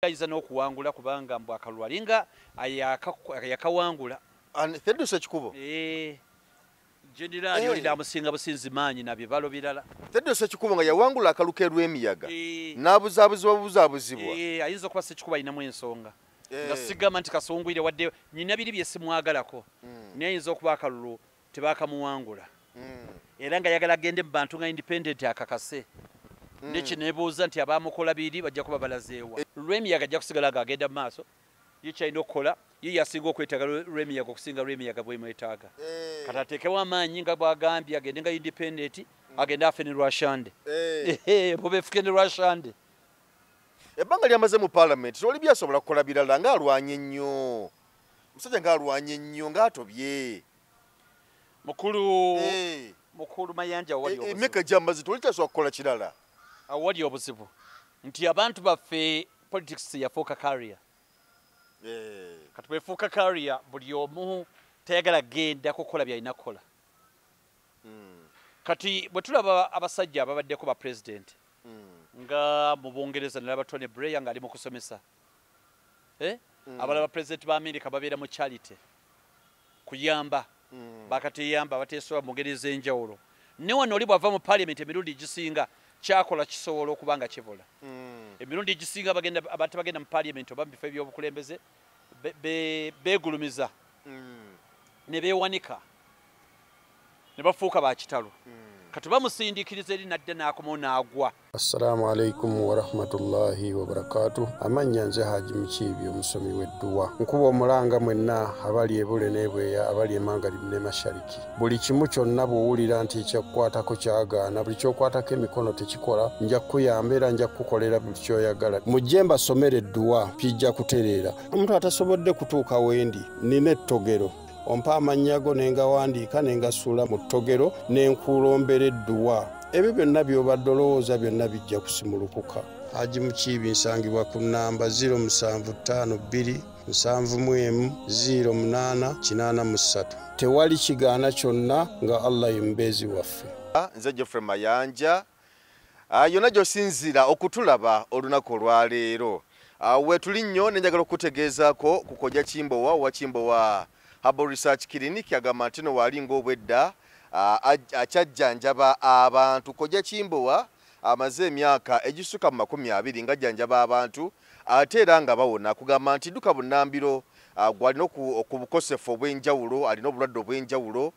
Ayinza n'okuwangula kubanga mbu akalulu alinga yakawangula. Theddu Ssekikubo. Generali oli namusinga businzi maanyi na bibalo birala. Theddu Ssekikubo nga yawangula akalu k'Erwemiyaga n'abuzaabuzibwa buzaabuzibwa. Ayinza okuba Ssekikubo alinamu ensonga. Nga sigamba nti Kasungwire wadde nyina biri bye simwagalako, naye ayinza okuba akalulu tebakamuwangula. Era nga ayagala agende mu bantu nga independent akakase. Nekineebuuza nti abamukola biri bajja kuba balazeewa. Lwemiyaga ajja kusigala nga agenda mu maaso, ye kyalina okukola, ye yasinga okwetaaga Lwemiyaga okusinga Lwemiyaga bwemwetaaga. Kati ateekewo amaanyi nga bw'agambye agende nga independent, agende afe ne Rwashande. Bo beefuke ne Rwashande. Ebbanga lyamaze mu paalamenti toli byasobola kukola birala, ng'alwanye nnyo, omusajja ng'alwanye nnyo, ng'atobye. Mukulu mukulu Mayanja, awali obuzibu. Emyaka gyamaze toli kyasobola kukola kirala. Awali obuzibu nti abantu baffe politics yafuuka career. Kati bwefuuka career, buli omu tayagala genda kukola byalina kukola. Kati bwe tulaba abasajja ababaddeko ba president nga mu Bungereza, nalaba Tony Blair ng'ali mu kusomesa, eh? Abalala ba president ba America babeera mu charity, kuyamba bakateyamba abateesobola mu ngeri ez'enjawulo. Ne wano oli bw'ava mu parliament, emirundi egisinga kyakola kisobola okuba nga kibula. Emirundi egisinga bagenda, abantu bagenda mu parliament oba mu bifo ebyobukulembeze beegulumiza ne beewanika ne bafuuka bakitalo. Kati bamusindiikiriza eri nadda n'akomawo n'agwa. Assalamu alaikum warahmatullahi wabarakatu. Amannya nze Haji Mukiibi, omusomi w'edduwa. Nkuba omulanga mwenna abali ebule n'ebweya, abali emangalibu ne mashariki, buli kimu kyonna bw'owulira nti ekyakukwatako kyagaana, buli kyokwatako emikono tekikola, nja kukuyamba era nja kukukolera buli kyoyagala. Mujje mbasomere edduwa, kijja kutereera. Omuntu atasobodde kutuuka wendi, nina ettogero, ompa amannya go ne ngawandiika ne ngasuula mu ttogero ne nkulombera edduwa. Ebyo byonna by'obadde olowooza byonna bijja kusimulukuka. Haji Mukiibi, nsangibwa ku nnamba 0752 71 08 83. Tewali kigaana kyonna nga Allah ye mubeezi waffe. Nze Geoffrey Mayanja. Yonna gy'osinziira okutulaba olunaku olwaleero, weetuli nnyo nenjagala okutegeezaako ku Kojja Kimbowa owa Kimbowa Herbal Research Clinic. Agamba nti no waali ng'obwedda akyajjanjaba abantu. Kojja Kimbowa amaze emyaka egisuka mu 20 ng'ajjanjaba abantu ate era nga bawona. Kugamba nti dduka bunnambiro gwalina ku bukosefu obw'enjawulo, alina obulwadde obw'enjawulo,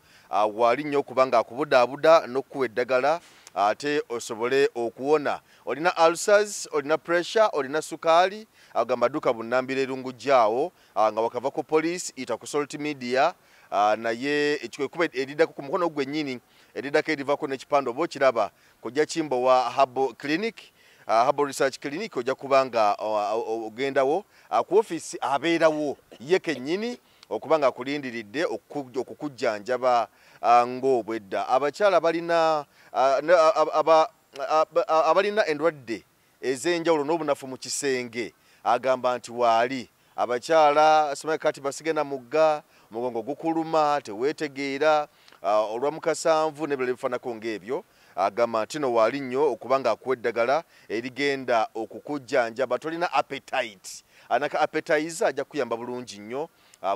waali nnyo okuba nga akubudaabuda n'okukuwa eddagala ate osobole okuwona. Olina ulcers, olina pressure, olina sukaali, agamba dduka bunnambiro erungujjaawo nga wakava ku police, ita ku Salt Media, naye ekkubo eriddako ku mukono gwennyini eriddako erivako n'ekipande oba okiraba, Kojja Kimbowa Herbal Clinic, Herbal Research Clinic. Ojja kuba nga ogendawo ku ofiisi, abeerawo ye kennyini okuba nga akulindiridde okukujjanjaba ng'obwedda. Abakyala balina abalina endwadde ez'enjawulo n'obunafu mu kisenge, agamba nti waali. Abakyala simanyi kati basigenda mugga, omugongo gukuluma, teweetegeera, olwa mukasanvu n'ebirala ebifaanako ng'ebyo, agamba nti no waali nnyo okuba nga akuwa eddagala erigenda okukujjanjaba. Tolina appetite, anaka appetizer ajja kukuyamba bulungi nnyo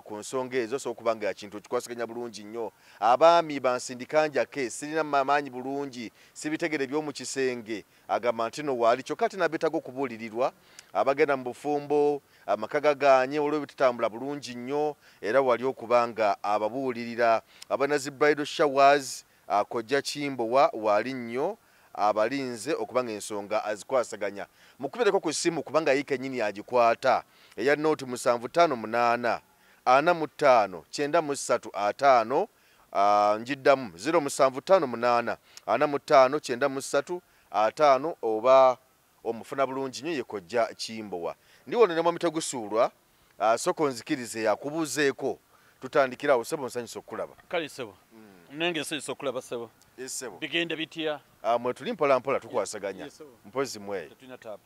ku nsonga ezo, so okuba nga kintu okikwasaganya bulungi nnyo. Abaami bansindika njake, sirina maanyi bulungi, sibitegere by'omu kisenge, agamba nti no waali. Kyokka ate nabeetaaga okubuulirirwa, abagenda mu bufumbo amaka gagaanye olwo bitatambula bulungi nnyo, era wali okuba nga ababuulirira. Abalina zi bridal showers, Kojja Kimbowa waali nnyo abalinze okuba nga ensonga azikwasaganya. Mukubireko ku ssimu kubanga ye kennyini agikwata, eya nooti 758 45 93 50. Njiddamu, 0758 45 93 50, oba omufuna bulungi nnyo ye Kojja Kimbowa. Ndi wano ne Mwami Tegusuulwa. Sooka onzikirize yakubuuzeeko, tutandikira awo. Sebo, nsanyusa okukulaba. Kale sebo, nange nsanyusa okulaba sebo. Sebo. Bigenda bitya? Mwe tuli mpola mpola tukwasaganya. Yes, sebo. Mpozi mwe? Tetulina taabu.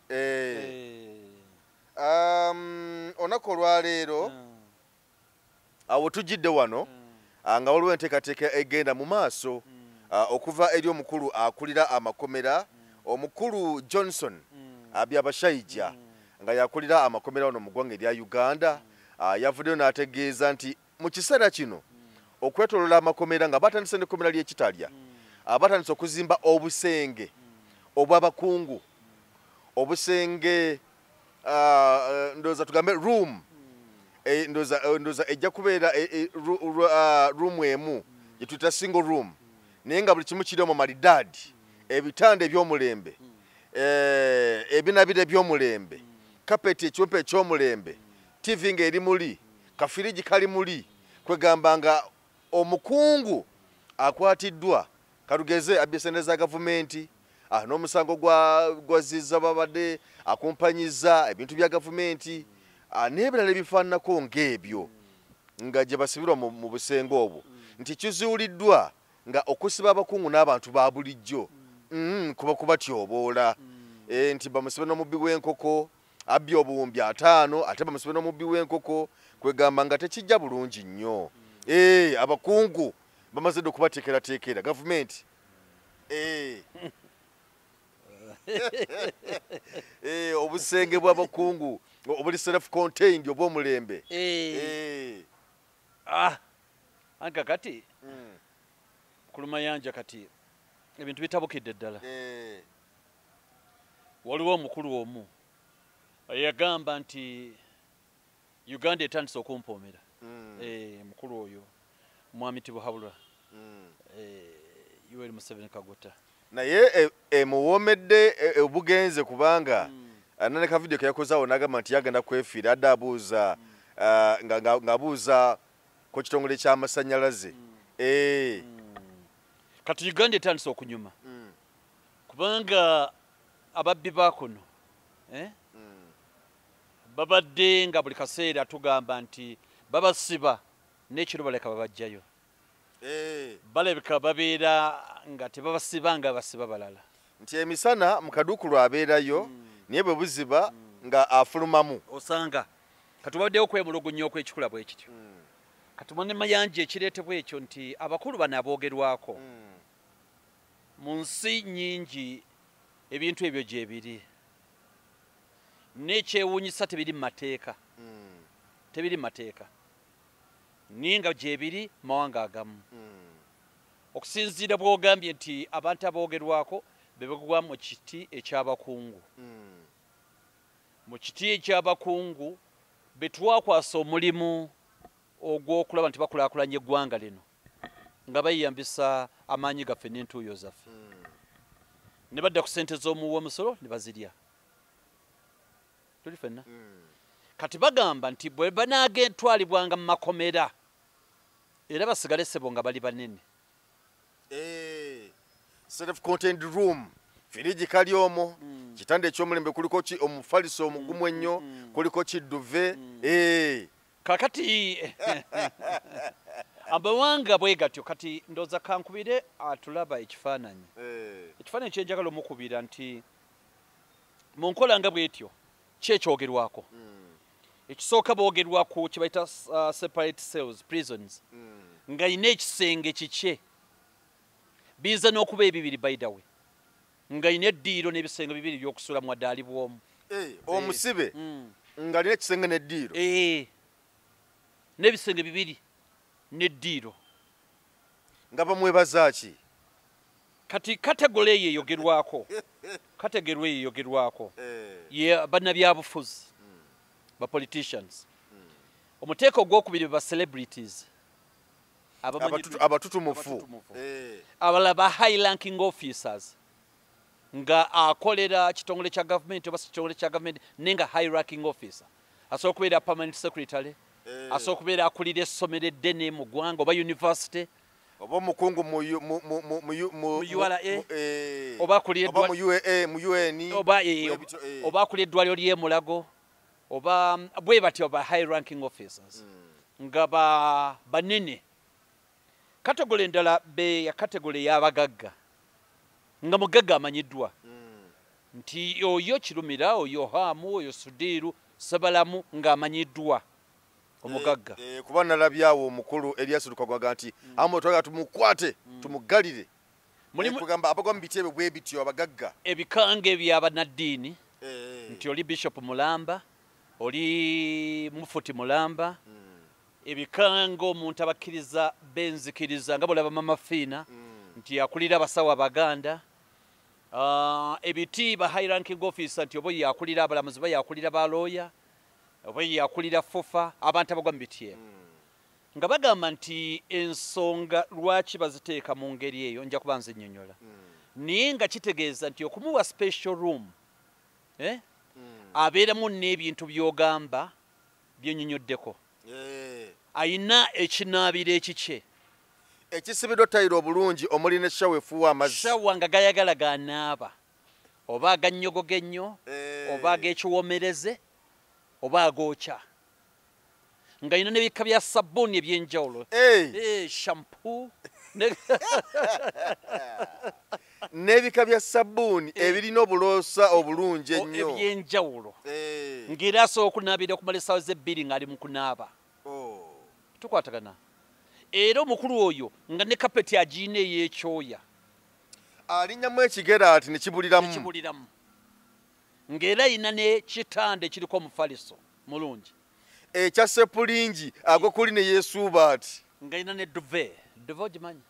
Olunaku olwaleero awo tujjidde wano nga waliwo enteekateeka egenda mu maaso okuva eri omukulu akulira amakomera, omukulu Johnson Byabashaija. nga yakulira amakomera wano mu ggwanga erya Uganda, yavuddeyo n'ategeeza nti mu kiseera kino okwetoloola amakomera nga batandise n'ekkomera ly'ekitalya, batandise okuzimba obusenge obw'abakungu, obusenge ndowooza tugambe room, ndowooza ejja kubeera room emu gye tuyita single room, naye nga buli kimu kiri omwo malidaadi, ebitanda eby'omulembe, ebinabiro eby'omulembe, kapeti ekiwempe eky'omulembe, TV ng'eri muli, kafiriji kali muli, kwegamba nga omukungu akwatiddwa kalugeze abbye ssente za gavumenti, n'omusango gwazizza babadde akumpanyiza ebintu bya gavumenti, n'ebirala ebifaananako ng'ebyo nga gye basibirwa mu busenge obwo, nti kizuuliddwa nga okusiba abakungu n'abantu ba bulijjo kuba kubatyoboola, nti bamusibe n'omubbi w'enkoko abbye obuwumbi 5 ate bamusibe n'omubbi w'enkoko, kwegamba nga tekijja bulungi nnyo. Abakungu bamaze dda okubateekerateekera gavumenti. Obusenge bw'abakungu obuli self contained obw'omulembe. Anka kati Kulumayanja kati ebintu bitabukidde ddala. Waliwo omukulu omu yagamba nti Uganda etandise okumpoomera. Mukulu oyo Mwami Tibuhaburwa Yoweri Museveni Kaguta, naye emuwoomedde obugenze kubanga nane ka video ke yakoze awo n'agamba nti yagenda kwefiira, adde abuuza ng'abuuza ku kitongole ky'amasannyalaze. Kati Uganda etandise okunyuma kubanga ababbi bakuno babadde nga buli kaseera tugamba nti babasiba n'ekiro baleka babajjayo. Balabika babeera nga tebabasiba nga basiba balala, nti emisana mu kaduukulu abeerayo, naye bwe buziba nga afulumamu osanga. Kati babaddewo okwemulugunya okw'ekikula bwe kityo. Kati mune Mayanja ekireetebwa ekyo nti abakulu bano aboogerwako mu nsi nnyingi ebintu ebyo gye biri, n'ekyewuunyisa tebiri mu mateeka, tebiri mu mateeka, naye nga gye biri mawanga agamu. Okusinziira bw'ogambye nti abantu aboogerwako be bagwa mu kiti eky'abakungu, mu kiti eky'abakungu be twakwasa omulimu ogw'okulaba nti bakulaakulanya eggwanga lino nga bayambisa amaanyi gaffe n'entuuyo zaffe, ne badda ku ssente z'omuwa omusolo ne bazirya. Tuli ffenna. Kati bagamba nti bwe banaatwalibwanga mu makomera era basigale ssebo nga bali banene. Self contained room, firiji kali omwo, kitanda eky'omulembe kuliko ki omufaliso omugumu ennyo, kuliko kidduve. Kakati amawanga bwe gatyo. Kati ndowooza kankubire atulaba ekifaananyi, ekifaananyi kyenjagala omukubira nti mu nkola nga bwetyo kyekyogerwako. Ekisooka boogerwako kye bayita separate cells prisons, nga yina ekisenge kikye, biyinza n'okuba ebibiri by the way, nga yina eddiiro n'ebisenge bibiri by'okusulamu wadde ali bw'omu. Omusibe ng'alina ekisenge n'eddiiro, n'ebisenge bibiri n'eddiiro, nga bamwebaza ki? Kati category eyo eyogerwako, category eyo eyogerwako ye bannabyabufuzi, ba politicians. Omuteeko ogwokubiri ba celebrities, abatutumufu, abalala ba high ranking officers nga akolera kitongole kya gavumenti oba si kitongole kya gavumenti, naye nga high ranking officer asobola okubeera permanent secretary, asobola okubeera akulira essomero eddene mu ggwanga oba university, oba omukungu mu URA, oba akulira mu UAA, mu UN, oba akulira eddwaliro ly'e Mulago, oba bwe batyo ba high ranking officers nga ba banene. Category endala be ya category y'abagagga, nga mugagga amanyiddwa nti oyo Kirumira, oyo Hamu, oyo Sudiiru Sebalamu, ng'amanyiddwa omugagga. Kuba nalabyawo omukulu Erias Lukwago nti amu twagala tumukwate tumugalire. Mulimu kugamba abagwa mu biti ebyo bwe bityo abagagga, ebikanga ebyabannaddiini. Nti oli bishop mulamba, oli mufuti mulamba, ebika ng'omuntu abakkiriza benzikiriza nga bolaba Mama Fiina nti yakulira abasawo Abaganda, ebiti ba high ranking officer nti oba yakulira abalamuzi, ba yakulira balooya, oba yakulira FUFA, abantu abagwa mu biti ebyo. Nga bagamba nti ensonga lwaki baziteeka mu ngeri eyo nja kuba nzinnyonnyola. Naye nga kitegeeza nti okumuwa special room, abeeramu n'ebintu by'ogamba byennyonnyoddeko. Ayina ekinaabiro ekikye ekisibiddwa tayiro obulungi omuli ne shower efuuwa amazzi. Shower nga gayagala ganaaba, oba agannyogoga ennyo, oba ag'ekiwoomereze, oba agookya. Nga yina n'ebika bya sabbuuni ebyenjawulo. Shampoo. N'ebika bya sabbuuni ebirina obuloosa obulungi ennyo. Ebyenjawulo. Ng'era asobola okunaabira okumala essaawa z'ebbiri ng'ali mu kunaaba. Tukwatagana. Era omukulu oyo nga ne kapeti agiina ey'ekyoya. Alinnyamu ekigere ati ne kibuliramu. Nekibuliramu. Ng'era ayina n'ekitanda ekiriko omufaliso mulungi. Ekya sepulingi agwo kuli ne yeesuuba ati. Ng'ayina ne duvet. Duvet ogimanyi?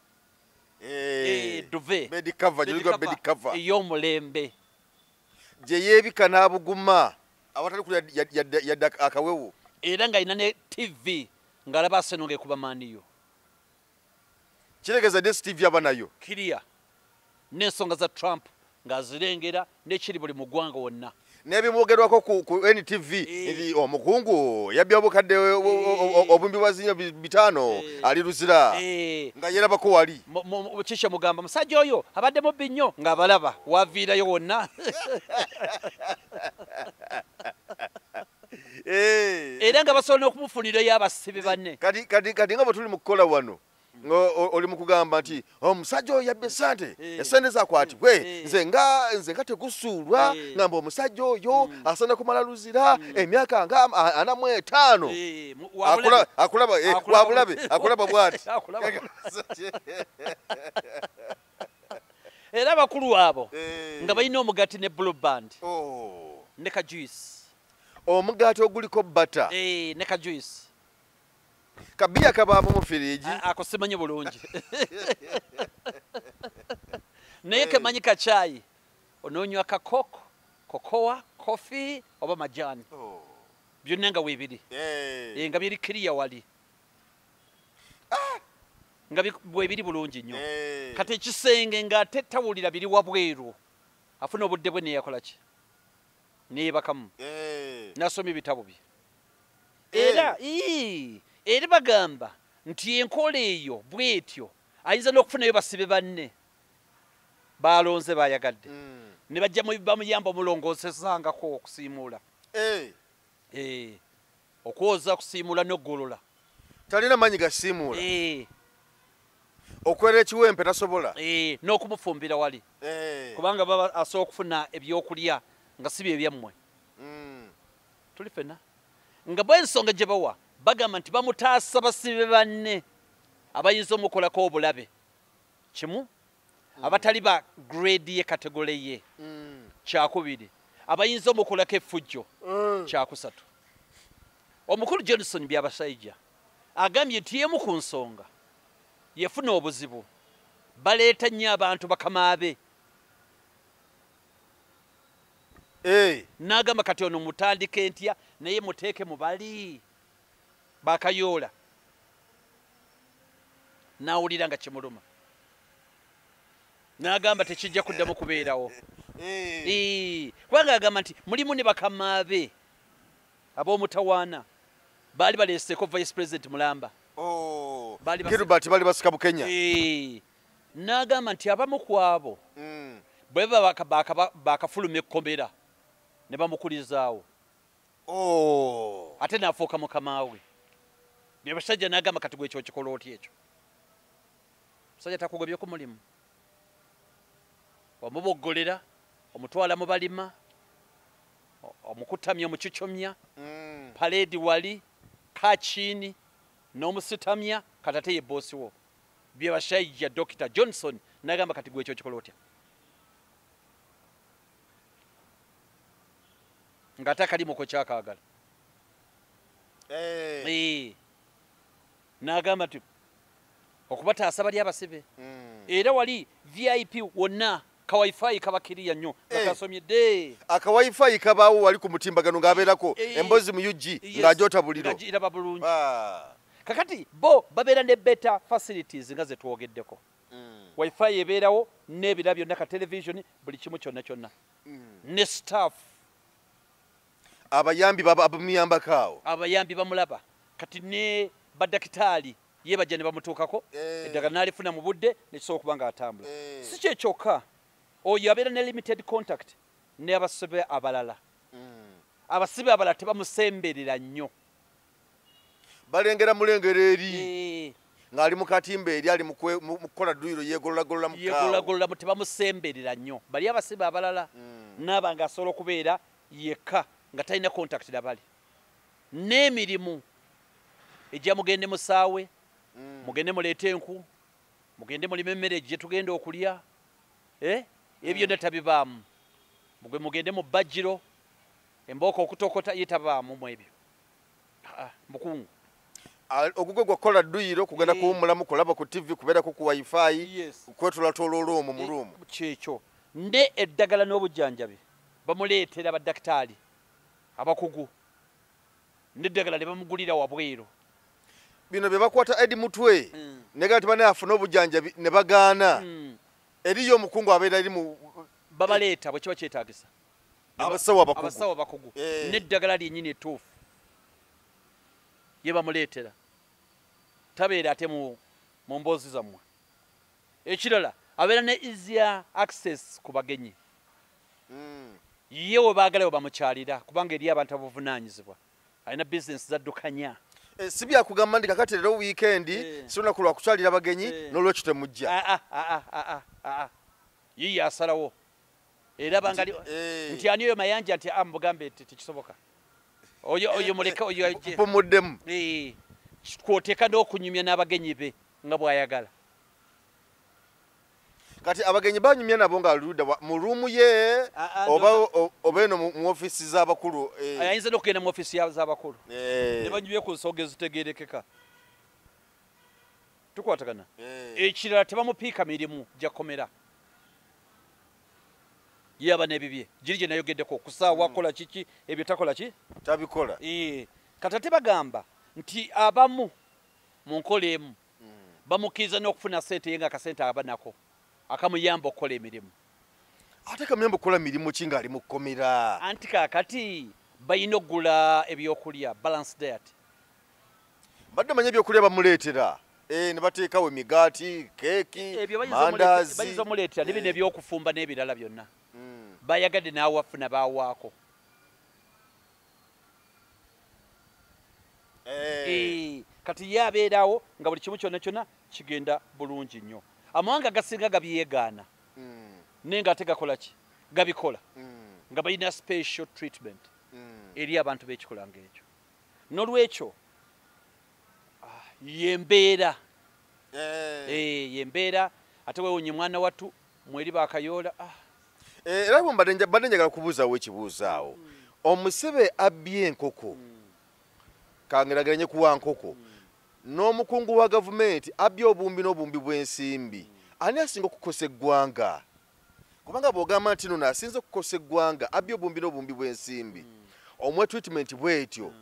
Duvet. Bed cover, gy'oligwa bed cover. Ey'omulembe. Gye yeebika n'abuguma awatali kulya yadde akawewo. Era ng'ayina ne TV ng'alaba Arsenal ng'ekuba Man U. Kitegeeza DStv aba nayo. Kiriya. N'ensonga za Trump ng'azirengera n'ekiri buli mu ggwanga wonna. N'ebimwogerwako ku NTV nti omukungu yabbye obukadde obumbi bwa zinyo 5 ali Luzira. Nga yerabako wali. Kisha mugamba musajja oyo abadde mubbi nnyo ng'abalaba waviirayo wonna. Era nga basobola n'okumufunirayo abasibe banne. Kati nga bwe tuli mu kukola wano, oli mu kugamba nti omusajja oyo yabbye ssente, essente zaakwatibwe, nze nga tegusuulwa, ngamba omusajja oyo asaana kumala Luzira emyaka nga 45. Akulaba, akulaba bw'ati. Era abakulu abo nga balina omugaati ne blue band ne ka juice. Omugaati oguliko butter. Ne ka juice. Kabiya kabaamu mu firiji. Ako simanyi bulungi. Naye kemanyi ka chai. Onoonywa ka koko, kokoa, coffee oba majani. Byonna nga weebiri. Nga biri kiriya wali. Nga bwebiri bulungi nnyo. Kati ekisenge ng'ate tawulira biri wabweru. Afuna obudde bwe neyakola ki? Neyeebakamu. N'asoma ebitabo bye. Era era bagamba nti enkola eyo bw'etyo ayinza n'okufunayo basibe banne balonze bayagadde ne bajja bamuyamba omulongoosezangako okusiimuula. Okwoza, okusiimuula n'okugolola. Talina maanyi gasiimuula. Okwera ekiwempe tasobola. N'okumufumbira wali. Kubanga baba asobola okufuna ebyokulya nga si bye byammwe. Tuli ffenna. Nga bw'ensonga gye bawa bagamba nti bamutaasa basibe banne abayinza omukolako obulabe. Kimu, abatali ba grade ye kategole ye. Kyakubiri, abayinza omukolako effujjo. Kyakusatu. Omukulu Johnson Byabashaija agambye nti emu ku nsonga yefuna obuzibu baleeta nnyo abantu bakamaabe. N'agamba kati ono mutandike ntya naye muteeke mu bali bakayoola. N'awulira nga kimuluma. N'agamba tekijja kuddamu kubeerawo. Kubanga agamba nti mulimu ne bakamaabe ab'omutawaana baali baleeseeko Vice President Mulamba. Gilbert bali basika Bukenya. N'agamba nti abamu ku abo bwe baba bakafuluma ekkomera ne bamukulizaawo. Ate n'afuuka mukama we. Byabasajja n'agamba kati gwe ekyo okikola otya ekyo? Musajja takugobye ku mulimu. Omuboggolera, omutwala mu balima, omukutamya omukikyomya, paleedi wali, kakiini, n'omusitamya, kati ate ye boosi wo. Byabashaija Dr. Johnson n'agamba kati gwe ekyo okikola otya? Ng'ate akalimu ko kyakaagala. N'agamba nti okubataasa bali abasibe. Era wali VIP wonna ka wifi kabakiriya nnyo bakasomyedde. Aka wifi kabaawo wali ku mutimbagano ng'abeerako emboozi mu UG ng'agyota buliro. Ng'agiraba bulungi. Kakati bo babeera ne better facilities nga ze twogeddeko. Wifi ebeerawo n'ebira byonna, ka television, buli kimu kyonna kyonna. Ne staff. Abayambi abamuyambako awo. Abayambi bamulaba. Kati ne badakitaali ye bajja ne bamutuukako, eddagala n'alifuna mu budde nekisobola okuba ng'atambula. Si kye kyokka, oyo abeera ne limited contact ne abasibe abalala. Abasibe abalala tebamusemberera nnyo. Balengera mulengera eri. Ng'ali mu katimba eri ali mu kukola dduyiro yeegololagolola mu kaawo. Yeegololagolola tebamusemberera nnyo. Bali abasibe abalala n'aba ng'asobola okubeera yekka nga talina contact na bali. N'emirimu ejja mugende musaawe, mugende muleete enku, mugende mulime emmere gye tugenda okulya, ebyo byonna tabibaamu. Mugende mu bbajjiro, embooko okutokota ye tabaamu mu ebyo. Mukungu. Ogugwe gwakukola dduyiro, kugenda kuwummulamu, kulaba ku TV, kubeerako ku wifi, kwetoolatooloola omwo mu ruumu. Kyekyo. Ne eddagala n'obujjanjabi bamuleetera badakitaali abakugu, n'eddagala ne bamugulira wabweru. Bino bye bakwata Eddie Mutwe ne gati bane afuna obujjanjabi ne bagaana. Eriyo omukungu abeera eri mu babaleeta bwe kiba kyetaagisa. Abasawo abakugu. Abasawo abakugu. N'eddagala lyennyini ettuufu ye bamuleetera. Tabeera ate mu mboozi zammwe. Ekirala abeera ne easier access ku bagenyi. Ye we baagala we bamukyalira kubanga eri abantu abavunaanyizibwa. Alina bizinesi zaddukanya. Si byakugamba nti kakati leero weekend si lunaku lwa kukyalira bagenyi n'olwekyo temujja. Ye asalawo. Era bangali nti ani oyo Mayanja nti amugambe tekisoboka. Oyo muleke oyo ajje. Mpumuddemu. Kwoteeka n'okunyumya n'abagenyi be nga bw'ayagala. Kati abagenyi banyumya nabo nga aludda mu ruumu ye oba eno mu ofiisi z'abakulu. Ayinza n'okugenda mu ofiisi z'abakulu. Ne banyumya ku nsonga ezitegeerekeka. Tukwatagana. Ekirala tebamupiika mirimu gya kkomera. Ye aba n'ebibye. Giri gye nayogeddeko okusaawa akola kiki ebyo takola ki? Tabikola. Kati ate bagamba nti abamu mu nkola emu bamukkiriza n'okufuna ssente ye nga akasente aba nako akamuyamba okukola emirimu. Ate kamuyamba okukola mirimu ki ng'ali mu kkomera? Anti kaakati balina okugula ebyokulya, balanced diet. Mbadde manyi ebyokulya bamuleetera. Ne bateekawo emigaati, keeki, mandaazi. Bayinza omuleetera ne bino ebyokufumba n'ebirala byonna. Bayagadde n'awafuna baawaako. Kati ye abeerawo nga buli kimu kyonna kyonna kigenda bulungi nnyo. Amawanga agasinga gabyegaana naye ng'ate gakola ki? Gabikola. Nga balina special treatment eri abantu b'ekikola ng'ekyo. N'olwekyo yembeera. Yembeera ate weewuunye mwana wattu mweri bakayoola. Era bwe mbadde njagala kubuuzaawo ekibuuzo awo. Omusibe abbye enkoko, kangeraageranye kuwa nkoko, n'omukungu wa gavumenti abbye obumbi n'obumbi bw'ensimbi, ani asinga okukosa eggwanga? Kubanga bw'ogamba nti nno asinze okukosa eggwanga abbye obumbi n'obumbi bw'ensimbi, omuwe treatment bw'etyo,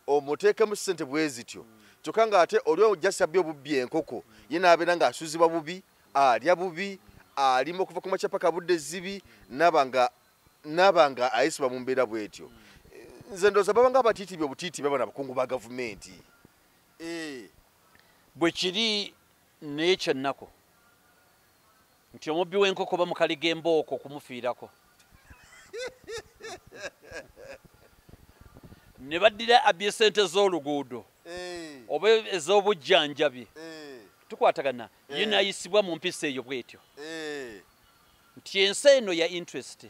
omuteekemu ssente bwe zityo, kyokka ng'ate oli ojjasi abbye obubbi enkoko, ye n'abeera ng'asuzibwa bubi, alya bubi, alima okuva ku makya paka budde zibi, n'aba nga ayisibwa mu mbeera bw'etyo. Nze ndowooza baba nga abatiitiibye obutiitiibye bano abakungu ba gavumenti. Bwe kiri naye kyannaku nti omubbi w'enkoko bamukaliga embooko okumufiirako. Ne baddira abbye ssente z'oluguudo oba ez'obujjanjabi. Tukwatagana ye n'ayisibwa mu mpisa eyo bw'etyo. Nti ensi eno ya interest.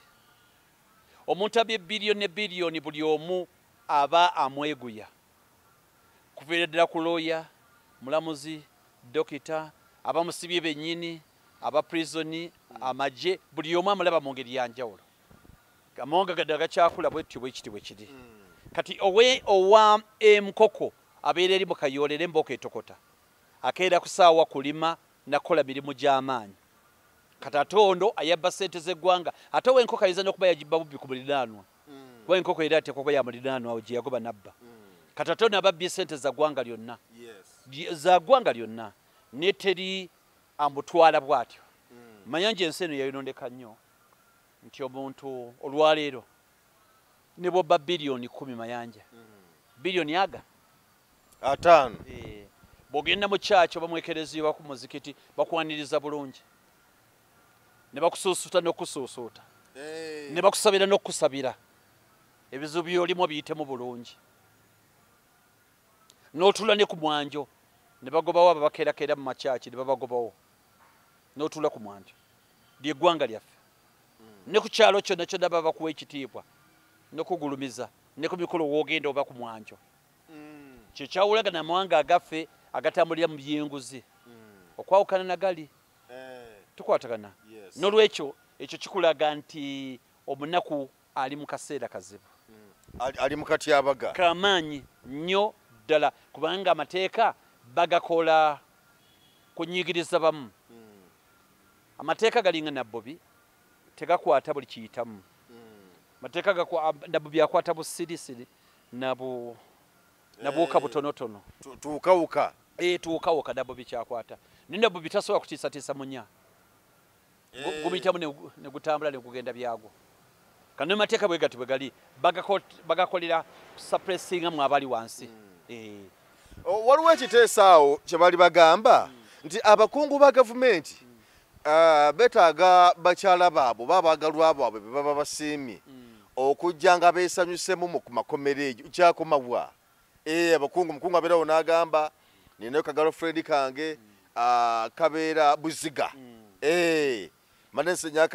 Omuntu abbye biliyoni ne biliyoni buli omu aba amweguya. Kuviira ddala ku looya, mulamuzi, dokita, abamusibye bennyini, aba prisoni, amagye, buli omu amulaba mu ngeri ya njawulo. Amawanga gadde agakyakula bwetyo bwekiti bwe kiri. Kati owa emukoko abeera eri mu kayoolera embooko etokota, akeera ku ssaawa kulima nakukola mirimu gy'amaanyi. Kati ate ono ayabba ssente z'eggwanga, ate ow'enkoko ayinza n'okuba yagibba bubbi ku muliraanwa, kuba enkoko era ateekwa kuba ya muliraanwa awo gye yagoba n'abba. Kati ate ono ababbye ssente za ggwanga lyonna, za ggwanga lyonna, ne teri amutwala bw'atyo. Manya nje ensi eno yayononeka nnyo nti omuntu olwaleero ne bw'obba biliyoni 10 Mayanja, biliyoni aga 5, bw'ogenda mu kyaki oba mu ekereziya oba ku muzikiti bakwaniriza bulungi, ne bakusuusuuta n'okusuusuuta, ne bakusabira n'okusabira, ebizibu by'olimu biyitemu bulungi. N'otuula ne ku mwanjo ne bagobawo ababakeerakeera mu makyaki ne babagobawo, n'otuula ku mwanjo. Ly'eggwanga lyaffe. Ne ku kyalo kyonna kyonna baba bakuwa ekitiibwa n'okugulumiza, ne ku mikolo w'ogenda oba ku mwanjo. Kye kyawulagana amawanga agaffe agatambulira mu byenguzi okwawukana nagali tukwatagana. N'olwekyo ekyo kikulaga nti omunaku ali mu kaseera kazibu, ali mu katyabaga kamaanyi nnyo ddala, kubanga amateeka bagakola kunyigiriza bamu. Amateeka galinga Nabbobi, tegakwata buli kiyitamu. Amateeka Nabbobi akwata busirisiri nabuuka butonotono, tuukawuka. Tuukawuka Nabbobi kyakwata. Ne Nabbobi tasobola kutiisatiisa munya, gumuyitamu ne gutambula ne gugenda byagwo. Kano amateeka bwe gati bwe gali bagakolera suppressinga mu abali wansi. Waliwo ekiteeso awo kye bali bagamba nti abakungu ba gavumenti betaaga bakyala baabwe oba abaagalwa baabwe be baba basiimye okujja nga beesanyusemu mu makomero egyo. Kyakomawa? Abakungu, omukungu abeerawo n'agamba ninayo ka girlfriend kange kabeera Buziga, manensenya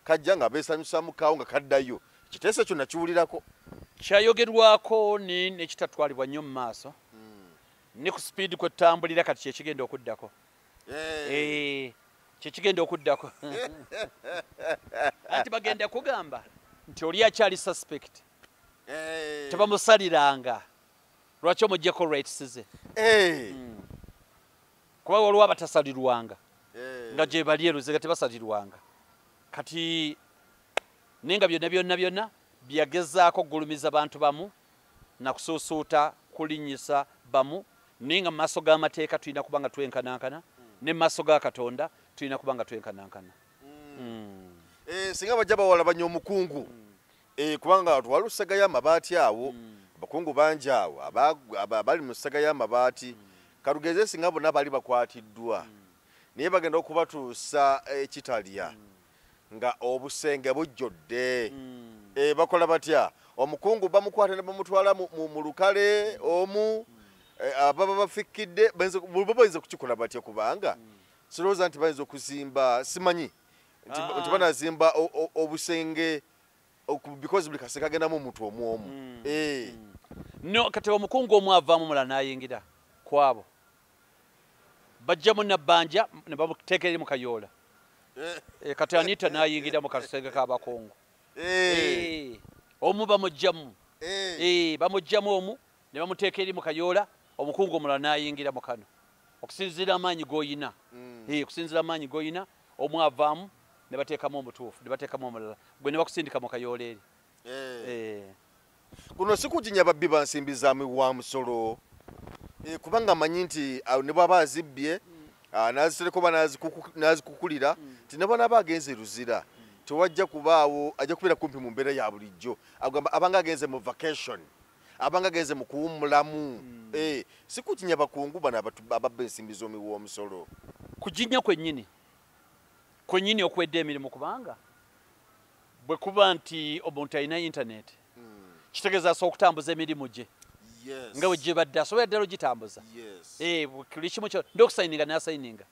kajja nga beesanyusamu kaawo nga kaddayo. Ekiteeso ekyo nakiwulirako, kyayogerwako nekitatwalibwa nnyo mu maaso. Ne ku sipiidi kwe tutambulira kati kyekigenda okuddako, kyekigenda okuddako. Anti bagenda kugamba nti oli akyali suspect, tebamusaliranga, lwaki omuggyeko rights ze? Kuba waliwo abatasalirwanga nga gye bali eruziga tebasalirwanga. Kati naye nga byonna byonna byonna byagezaako okugulumiza bantu bamu nakusuusuuta kulinnyisa bamu, naye nga mu maaso g'amateeka tulina kuba nga twenkanankana, ne mu maaso ga Katonda tulina kuba nga twenkanankana. Singa bajja bawalabanya omukungu, kubanga twali lusagayo amabaati awo, abakungu bangi awo abali mu ssagayo amabaati, kalugeze singa bonna bali bakwatiddwa, naye bagenda okubatuusa ekitalya nga obusenge bujjodde. Bakola batya? Omukungu bamukwata ne bamutwala mu lukale omu, ababa bafikkidde bayinza kukikola batya? Kubanga sirowooza nti bayinza okuzimba, simanyi nti banazimba obusenge because buli kasenge kagendamu omuntu omu omu. No, kati omukungu omu avaamu mulala n'ayingira kwabo, bajjamu Nabbanja ne bamuteeka eri mu kayoola. Kati Anita n'ayingira mu kasenge k'abakungu. Omu bamuggyamu, bamuggyamu omu ne bamuteeka eri mu kayoola, omukungu omulala n'ayingira mu kano. Okusinziira amaanyi g'oyina, okusinziira amaanyi g'oyina, omu avaamu ne bateekamu omutuufu, ne bateekamu omulala, gwe ne bakusindika mu kayoola eri. Kuno si kujinya babbi ba nsimbi za wa musolo, kubanga amanyi nti ne bw'aba azibbye n'azitereka oba n'azikukulira, nti ne bw'anaaba agenze Luzira tewajja kubaawo, ajja kubeera kumpi mu mbeera ya bulijjo. Agamba abanga agenze mu vacation, abanga agenze mu kuwummulamu. Si kujinya bakungu bano ababba ensimbi z'omuwi w'omusolo. Kujinya kwennyini kwennyini okwedda emirimu, kubanga bwe kuba nti omuntu alina internet kitegeeza asobola okutambuza emirimu gye nga bwe gibadde asobola ddala ogitambuza. Buli kimu kyo n'okusayininga n'asayininga,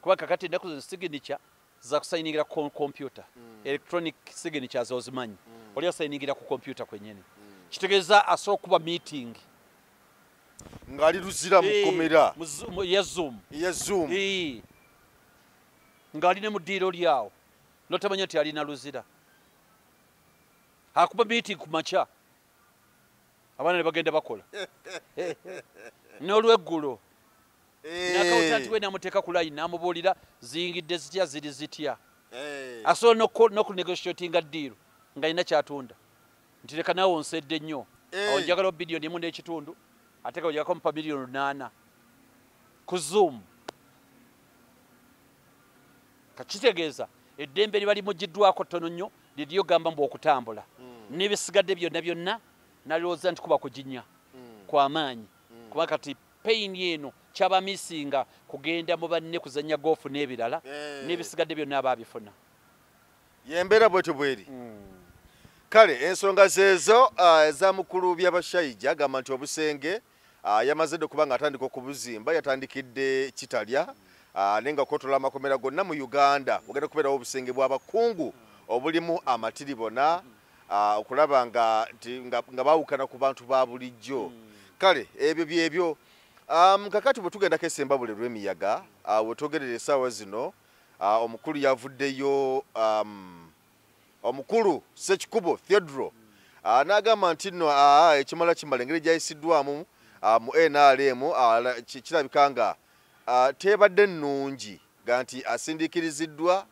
kuba kakati ennaku zino signature za kusayiningira ku computer, electronic signatures ozimanyi, oli asayiningira ku computer kwennyini. Kitegeeza asobola okuba meeting ng'ali Luzira mu kkomera ya Zoom, ya Zoom, ng'ali ne mu ddiiro lyawo n'otamanya nti alina Luzira. Akuba meeting ku makya, abaana ne bagenda bakola n'olweggulo n'accountant we n'amuteeka ku line n'amubuulira ziyingidde zitya, ziri zitya. Asobola n'okunegotiatinga deal ng'alina ky'atunda nti leka naawe onsedde nnyo, awo njagala 1.5 billion, ate ka ojagako mpa 8 million ku Zoom. Kakitegeeza eddembe liba limugiddwako ttono nnyo liryo gamba mbu okutambula n'ebisigadde byonna byonna nalowooza nti kuba kuginya kwamaanyi, kuba kati pain eno kyabamisinga kugenda mu banne kuzannya goofu n'ebirala n'ebisigadde byonna abaabifuna. Yembeera bwetyo bweri. Kale ensonga zeezo eza mukulu Byabashaija, agamba nti obusenge yamaze dde okuba nga atandika okubuzimba, yatandikidde Kitalya, naye nga kotola amakomera gonna mu Uganda ogenda kubeerawo obusenge bw'abakungu obulimu amatiribona, okulaba nga, nga baawukana ku bantu ba bulijjo. Kale ebyo byebyo. Kakati bwe tugendako esembabule lw'emiyaga, wetwogerera essaawa zino, omukulu yavuddeyo, omukulu Sekikubo Theodore, n'agamba nti nno ekimala kimala engeri gyayisiddwamu mu NRM, kirabika nga tebadde nnungi, ga nti asindiikiriziddwa.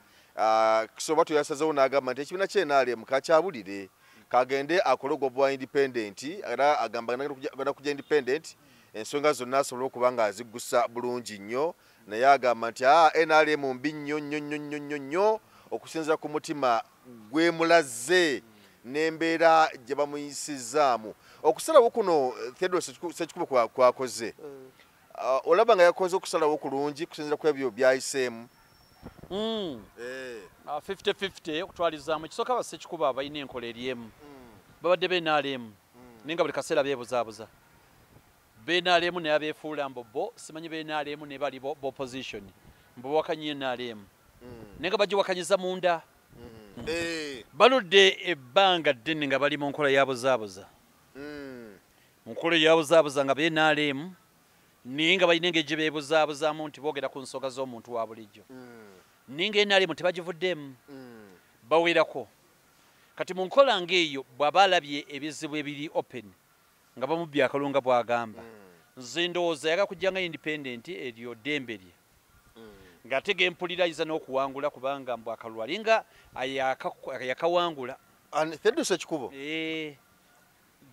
Soba toyasazewo n'agamba nti ekibiina kya NRM kakyabulire, kagende akole ogwo bwa independent, era agamba agenda kujja independent, ensonga zonna asobole okuba nga aziggusa bulungi nnyo. Naye agamba nti NRM mbi nnyo nnyo nnyo nnyo nnyo nnyo okusinziira ku mutima gwemulaze n'embeera gye bamuyisizaamu. Okusalawo kuno Theodore Sekikubo kwakoze, olaba nga yakoze okusalawo kulungi kusinziira ku ebyo byayiseemu? 50-50 okutwalizaamu. Ekisooka, Basekikubo abalina enkola eri emu, babadde be NRM naye nga buli kaseera beebuzaabuza be NRM, naye abeefuula mbu bo simanyi be NRM ne bali bo opposition, mbu bawakanya NRM naye nga bagiwakanyiza munda. Baludde ebbanga ddene nga bali mu nkola ya buzaabuza, mu nkola ya buzaabuza nga be NRM naye nga balina engeri gye beebuzaabuzaamu nti boogera ku nsonga z'omuntu wa bulijjo, naye nga NRM tebagivuddeemu, bawerako. Kati mu nkola ng'eyo, bw'aba alabye ebizibu ebiri open nga bamubbye akalulu nga bw'agamba, nze ndowooza yaga kujja nga independent, eryo ddembe lye, ng'ate gempulira ayinza n'okuwangula, kubanga mbu akalulu alinga yakawangula. Theodore Sekikubo?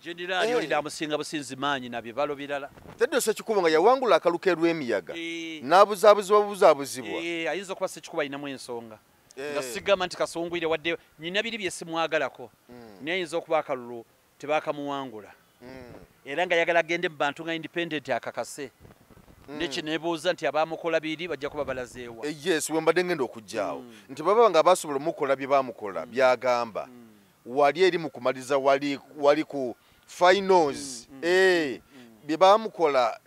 Generali oli namusinga businzi maanyi na bibalo birala. Theodore Sekikubo nga yawangula akalu k'erw'emiyaga n'abuzaabuzibwa buzaabuzibwa. Ayinza okuba Sekikubo alinamu ensonga, nga sigamba nti kasungwire, wadde nyina biri bye simwagalako, naye ayinza okuba akalulu tebakamuwangula, era nga yagala agende mu bantu nga independent akakase. Nekinebuuza nti abamukola biri bajja kuba balazeewa? Yes, we mbadde ngenda okujjaawo nti baba nga basobola omukola bye bamukola byagamba wali eri mu kumaliza wali, wali ku finals, bye bamukola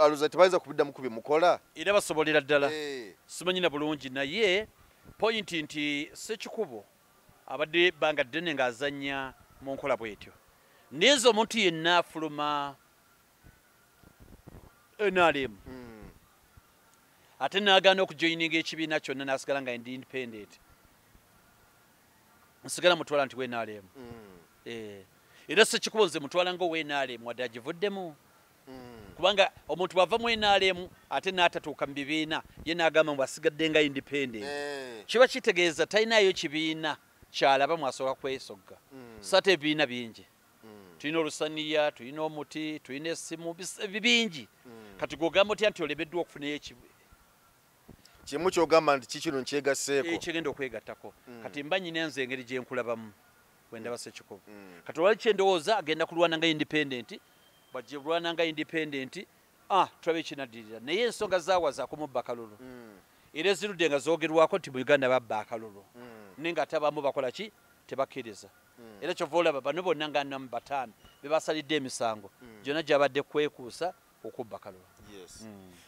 alowooza tebayinza kubiddamu kubimukola? Era basobolera ddala. Simanyi na bulungi, naye point nti Sekikubo abadde ebbanga ddene ng'azannya mu nkola bw'etyo, naye nze omuntu yenna afuluma NRM ate n'agaana okujoyininga ekibiina kyonna n'asigala nga ndi independent, nsigala mutwala nti we NRM. Era Sekikubo nze mutwala nga owe NRM wadde agivuddemu, kubanga omuntu bw'ava mu NRM ate n'atatuuka mu bibiina, ye n'agamba mbu asigadde nga independent, kiba kitegeeza talinayo kibiina kyalaba mwasooka kwesogga. So ate ebibiina bingi, tulina olusaniya, tulina omuti, tulina essimu, bingi. Kati gwogamba otya nti olemeddwa okufunayo kimu kyogamba nti kikino nkyegasseeko? Ekigenda okwegattako. Kati mba nyina nze engeri gye nkulabamu bwendaba Sekikubo. Kati olwali kyendowooza agenda kulwana nga independent, bwajja kulwana nga independent, tulabe ekinaddirira. Naye ensonga zaawaza akumubba kalulu, era ezirudde nga zoogerwako nti mu Uganda babba akalulu, naye nga ate abamu bakola ki? Tebakkiriza. Era kyova olaba bano bonna nga namu bataano be basalidde emisango gyonna gyabadde kwekuusa okubba kalulu.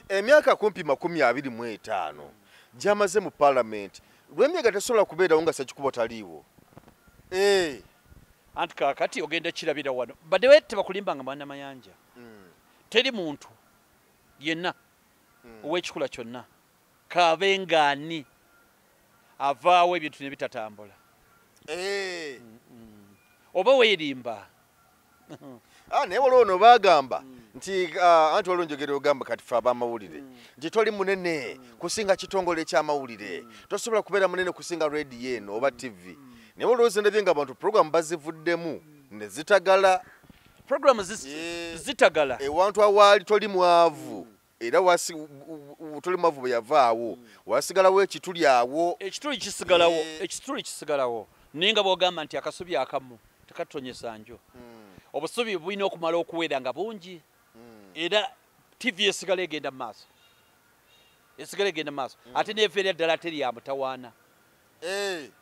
Emyaka kumpi 25 gyamaze mu paalamenti, lw'emyaka tesobola kubeerawo nga Sekikubo taliiwo. Anti kaakati ogenda kirabira wano badde we tebakulimbanga mwana mayanja. Teri muntu yenna ow'ekikula kyonna kabe ng'ani avaawo ebintu ne bitatambula. Oba weerimba. Naye waliwo ono bagamba nti anti waliwo njogera ogamba kati ffe ab'amawulire nti toli munene kusinga kitongole ky'amawulire, tosobola kubeera munene kusinga rediyo eno oba TV. Naye waliwo ndabye nga abantu programu bazivuddemu ne zitagala. Programu zitagala. Ewantu awaali toli mwavu era toli mwavu bwe yavaawo wasigalawo ekituli awo. Ekituli kisigalawo, ekituli kisigalawo. Naye nga bw'ogamba nti akasubi akamu tekatonyesa njo. Obusubi bulina okumala okuwera nga bungi. Era TV esigala egenda mu maaso. Esigala egenda mu maaso. Ate n'eveera ddala teri ya mutawaana.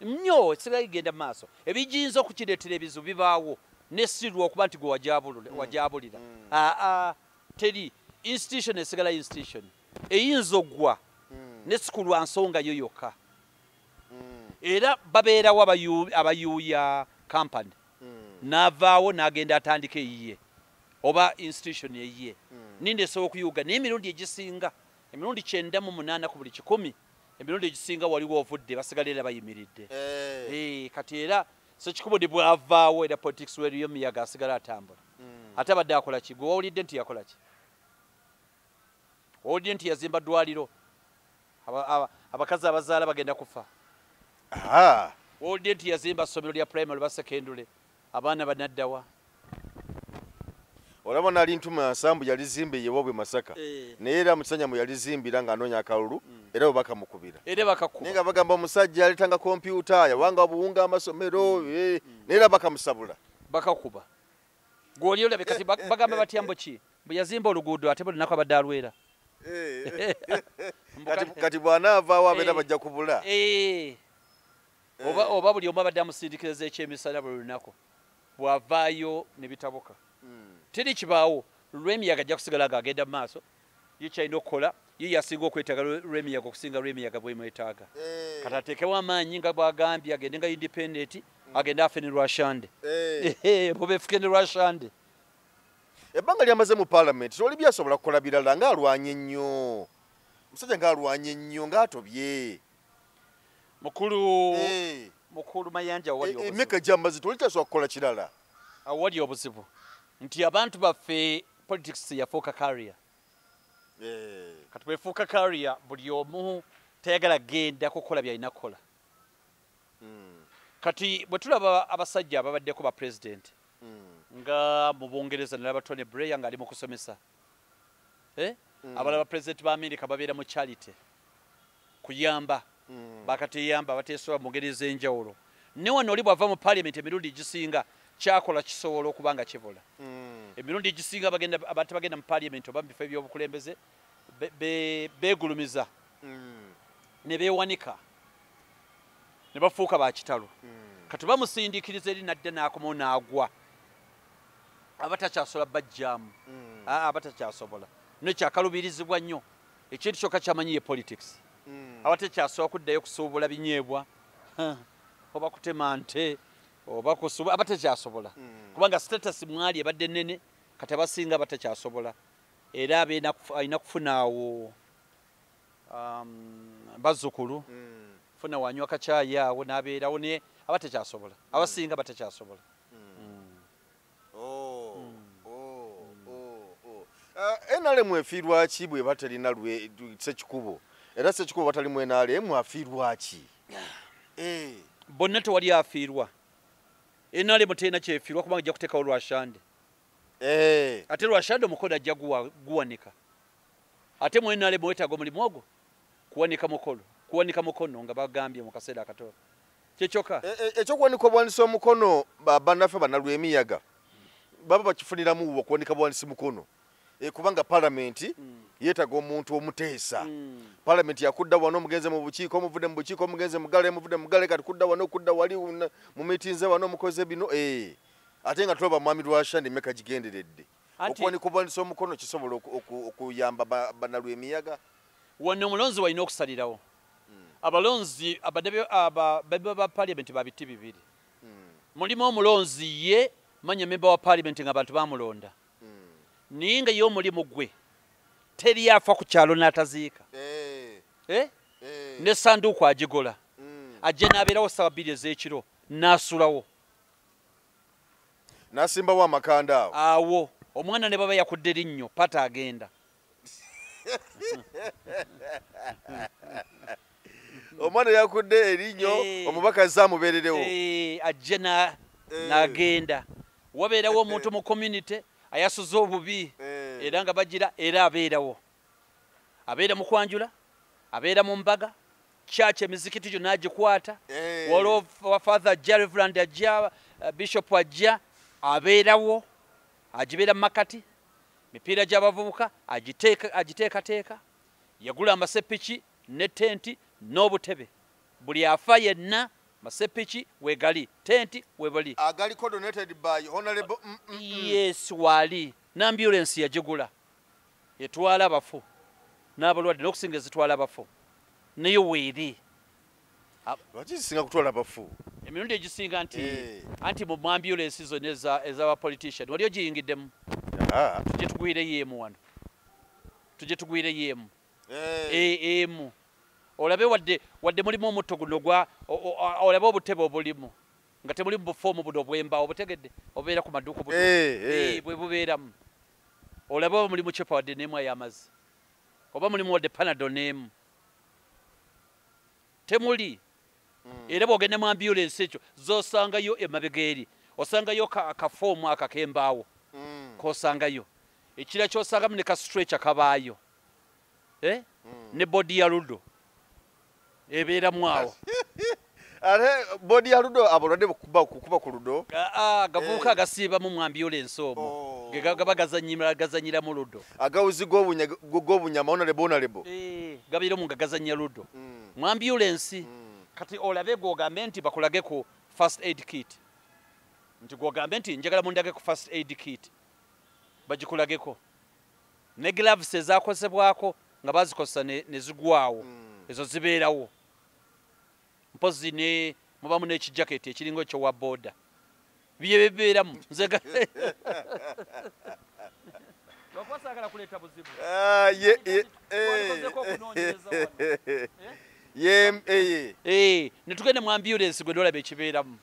Nnyo esigala egenda mu maaso. Ebiyinza okukireetera ebizibu bibaawo nesirwa okuba nti gwe wajabulira. Teri institution esigala institution. Eyinza oggwa nesikulwa nsonga yo yokka. Era babeerawo abayuuya company. N'avaawo n'agenda atandika eyiye oba institution eyiye. Ninde esobola okuyuga naye emirundi egisinga emirundi 98 ku buli 100 emirundi egisinga waliwo ovudde basigala era bayimiridde. Kati era Ssekikubo ne bw'avaawo era politics weriyo miyaga asigala atambula. Ate abadde akola ki? Gwe wawulidde nti yakola ki? Wawulidde nti yazimba ddwaliro abakazi abazaala bagenda kufa. Wawulidde nti yazimba ssomero lya primary oba secondary abaana banaddawa. Olaba nali ntuma nsambu yalizimba eyewabwe Masaka. Naye era musanya mu yalizimbira ng'anoonya akalulu era bwe bakamukubira. Era bakakuba. Naye nga bagamba omusajja aleetanga kompyuta yawanga obuwunga amasomero naye era bakamusabula. Bakakuba. Gw'oli olabe kati bagamba batya mbu ki? Mbu yazimba oluguudo ate buli lunaku abadde alwera. Kati bw'anaavaawo abeera bajja kubula. Oba buli omu abadde amusindikiriza ekyemisana buli lunaku bw'avaayo ne bitabuka. Teri kibaawo lw'emiyaga ajja kusigala ng'agenda mu maaso. Ye kyalina okukola ye yasinga okwetaaga lw'emiyaga okusinga lw'emiyaga bw'emwetaaga. Kati ateekewo amaanyi nga bw'agambye agende nga independent agende afe ne Rwashande. Bwe beefuke ne Rwashande. Ebbanga lyamaze mu paalamenti toli byasobola kukola birala ng'alwanye nnyo. Omusajja ng'alwanye nnyo ng'atobye. Mukulu Mayanja awali obuzibu. Emeka gy'amaze toli tasobola kukola kirala. Awali obuzibu nti abantu baffe politics yafuuka career. Kati bwefuuka career buli omu tayagala genda kukola by'alina kukola. Kati bwe tulaba abasajja ababaddeko ba president nga mu Bungereza nalaba Tony Blair ng'ali mu kusomesa. Abalala ba president ba America babeera mu charity kuyamba bakateyamba bateesobola mu ngeri ez'enjawulo. Ne wano oli bw'ava mu parliament emirundi egisinga kyakola kisobola okuba nga kibula. Emirundi egisinga abantu bagenda mu parliament oba mu bifo ebyobukulembeze beegulumiza ne beewanika ne bafuuka ba kitalo. Kati bamusindiikiriza eri nadda n'akomawo n'agwa. Aba takyasobola bajjaamu. Aba takyasobola. Nekyakalubirizibwa nnyo. Ekintu kyokka kyamanyi ye politics. Aba takyasobola kuddayo kusuubula binyeebwa oba kutema nte oba kusuba aba tekyasobola. Kubanga status mwali ebadde nnene kati abasinga batakyasobola. Era alina kufunaawo bazzukulu funa wanywa kacaayi awo n'abeerawo naye aba tekyasobola. Abasinga batakyasobola. NRM efiirwa ki bwe batalina Ssekikubo? Era Ssekikubo batalimu NRM afiirwa ki? Bonna tewali afiirwa. NRM terina kyefiirwa kubanga ejja kuteekawo Rwashande. Ate Rwashande omukono ajja guwanika. Ate mu NRM weetaaga omulimu ogwo kuwanika mukono. Kuwanika mukono nga bagambye mu kaseera akatono. Kye kyokka. Ekyokuwanika obwanisi omukono bannaffe bannalwemiyaga baba bakifuniramu okuwanika bwanisi mukono. Kubanga paalamenti yeetaaga omuntu omuteesa. Paalamenti yakudda wano omugenze mu bukiiko, omuvudde mu bukiiko, omugenze mu gale, omuvudde mu gale, kati kudda wano, kudda wali mu miitinze wano omukoze bino. Ate nga tulaba mwami Rwashande emeka gigenderedde. Okuwanika obwanisi omukono kisobola okuyamba bannalwemiyaga. Wano omulonzi walina okusalirawo. Abalonzi abadde ba paalamenti ba biti bibiri. Mulimu omulonzi ye manya memba wa paalamenti ng'abantu bamulonda. Naye nga ye omulimu gwe teri afa ku kyalo n'ataziika. Ne sanduuku agigola. Ajja n'abeerawo ssaawa 2 ez'ekiro n'asulawo. Nasimbawo amakanda awo. Awo omwana ne baba yakudde linnyo pata agenda. Omwana yakudde erinnyo omubaka azaamubeererewo. Ajje n'agenda. Wabeerawo omuntu mu community ayasuza obubi era nga bagira era abeerawo. Abeera mu kwanjula, abeera mu mbaga, church emizikiti gyonna agikwata. Waliwo Father ajja, Reverend ajja, Bishop ajja, abeerawo, agibeera mu makati, mipiira gy'abavubuka agiteekateeka, yagula amasepiki ne tenti n'obutebe. Buli afa yenna masepiki wegali, tenti webali. Agaliko donated by Honorable Yes, wali. N'ambulance yagigula. Etwala abafu n'abalwadde n'okusinga ezitwala abafu. Nayo weeri. Lwaki zisinga kutwala abafu? Emirundi egisinga anti mu ambulance zonna ez'aba politician wali ogiyingiddemu. Tujje tugwireyo emu wano. Tujje tugwireyo emu. Emu. Olabe wadde mulimu omutto guno gwa olabe obutebe obulimu nga temulimu bufoomu buno obw'embaawo obutegedde obubeera ku maduuka bwe bubeeramu. Olabe oba mulimu cepa wadde n'emu ey'amazzi oba mulimu wadde Panadol n'emu. Temuli. Era bw'ogenda mu ambulance ekyo z'osangayo emabega eri osangayo akafoomu akak'embaawo k'osangayo. Ekira ky'osangamu ne ka stretcher kabaayo. Ne body ya ludo ebeeramu awo. Ate body ya ludo abalwadde kukuba ku ludo? Gavubuka agasiibamu mu ambulance omwo. Gaba gazanyiramu ludo. Agawuzi g'obunyama honorable. Gabeeramu nga gazannya ludo. Mu ambulance kati olabe gw'ogambe nti bakulage ku first aid kit. Nti gw'ogambe nti njagala mundage ku first aid kit. Bagikulageko. Ne gloves ezakozebwako nga bazikozesa ne zigwawo. Ezo zibeerawo. Mpozi ne mubamu n'ekijaketi ekiringa ekyo wa boda. Bye bibeeramu. Nze lwakuba saagala kuleeta buzibu. Ne tugende mu ambulance gwe n'olaba ekibeeramu.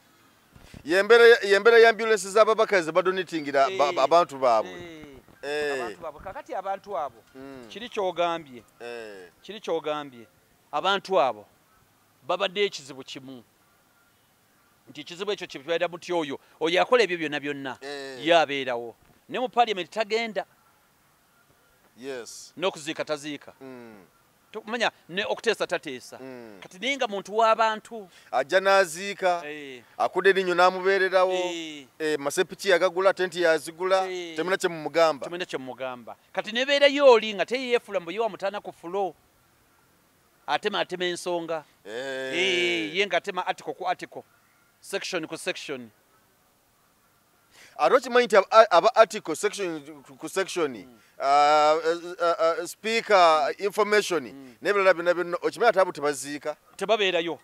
Yembeera ya ambulance z'ababaka ze badonatingira abantu baabwe. Abantu baabwe. Kakati abantu abo kiri ky'ogambye. Kiri ky'ogambye. Abantu abo babadde ekizibu kimu. Nti ekizibu ekyo kibeera muti oyo oyo akola ebyo byonna byonna ye abeerawo. Ne mu parliament tagenda. Yes. N'okuziika taziika. Tumanya ne okuteesa tateesa. Kati naye nga muntu w'abantu. Ajja n'aziika, akudde erinnyo n'amubeererawo, masepiki yagagula, tenti yazigula, temulina kye mumugamba. Temulina kye mumugamba. Kati nebeerayo oli nga teyeefula mbu ye wamutaana ku fulo. Atema atema ensonga. Ye ng'atema article ku article, section ku section. Ate okimanyi nti aba article section ku section, speaker information n'ebirala byonna byonna okimanyi ate abo tebaziika. Tebabeerayo.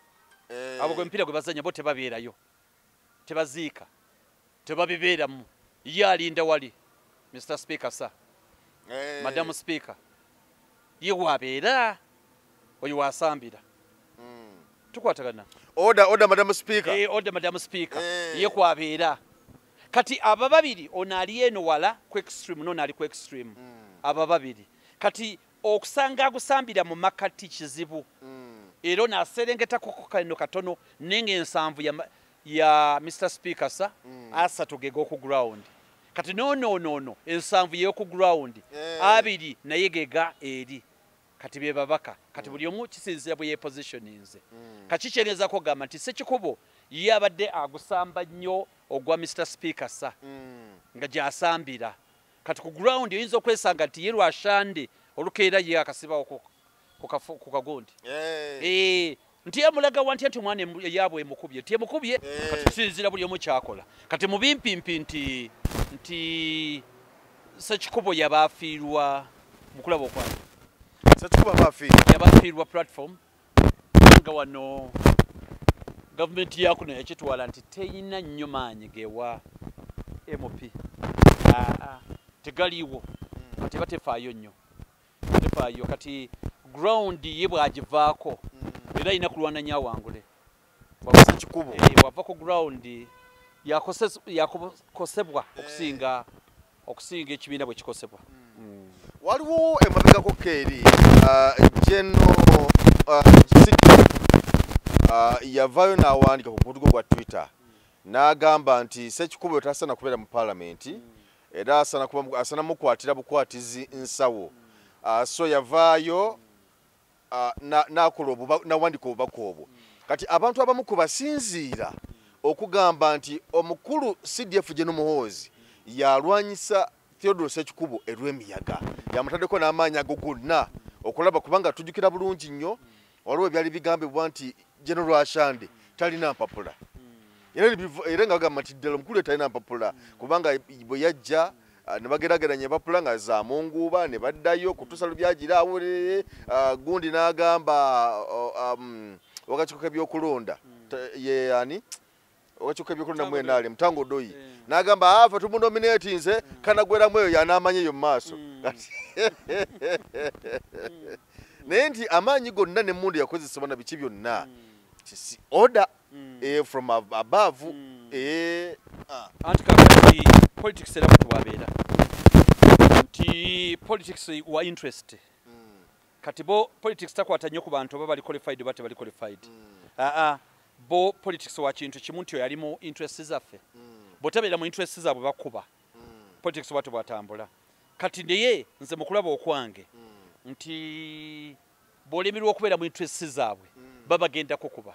Abo gwe emipiira gwe bazannya bo tebabeerayo. Tebaziika. Tebabibeeramu. Ye alinda wali. Mr. Speaker sir. Madam Speaker. Ye wabeera. Oyo wasambira. Tukwatagana. Order, order Madam Speaker. Order Madam Speaker. Ye kwabeera. Kati aba babiri ono ali eno wala ku extreme n'ono ali ku extreme. Aba babiri. Kati okusanga agusambira mu makati kizibu. Era ono aserengetako kano katono naye ensanvu ya Mr. Speaker sir asatu ge g'oku ground. Kati n'ono ensanvu y'oku ground abiri naye gega eri. Kati bye babaka. Kati buli omu kisinziira bwe yepositioninze. Kati kyengezaako kugamba nti Ssekikubo ye abadde agusamba nnyo ogwa Mr. Speaker sir nga gy'asambira. Kati ku ground oyinza okwesanga nti ye lwashande olukeera ye akasibawo ku kagundi. Nti yamulaga wa nti omwana eyaabwe emukubye. Nti emukubye kati kisinziira buli omu kyakola. Kati mu bimpimpi nti Ssekikubo yaba afiirwa mu kulaba okwange. Ssekikubo aba afiirwa. Yaba afiirwa platform nga wano gavumenti yakuno yakitwala nti teyina nnyo maanyi gewa MP. Tegaliiwo. Kati eba tefaayo nnyo. Tefaayo kati ground ye bw'agivaako era alina kulwana nnyo awangule. Ssekikubo. Bw'ava ku ground Yakosebwa okusinga ekibiina bwe kikosebwa. Waliwo emabegako keeri Geno yavaayo n'awandiika ku mukutu gwa Twitter n'agamba nti Ssekikubo tasaana kubeera mu paalamenti era asana mukwatira bukwatizi nsawo. So yavaayo n'akola n'awandiika obubaka obwo. Kati abantu abamu ku basinziira okugamba nti omukulu CDF Gen Muhoozi yalwanyisa Theodore Ssekikubo erw'emiyaga, yamutaddeko n'amaanyi ago gonna okulaba, kubanga tujjukira bulungi nnyo waliwo ebyali bigambibwa nti General Rwashande talina mpapula, era nga bagamba nti ddala omukulu talina mpapula, kubanga bwe yajja ne bagerageranya empapula nga za munguuba ne baddayo kutuusa lubyagira awo gundi n'agamba wakakiiko k'ebyokulonda ye ani wakakiiko k'ebyokulonda mwenale Mutango Doyi n'agamba afa tumunominate nze kanagweramu eyo yanaamanya eyo mu maaso. Naye nti amaanyi gonna n'emmundu yakozesebwa na biki byonna order from above. Anti kakati politics era bwe wabeera nti politics wa interest. Kati bo politics takwata nnyo ku bantu oba bali qualified oba tebali qualified. Bo politics wa kintu kimu nti oyo ali mu interest zaffe, bw'otabeera mu interest zaabwe bakuba. Politics bwatyo bwatambula. Kati naye nze mu kulaba okwange nti bw'olemerwa okubeera mu interest zaabwe babagenda kukuba.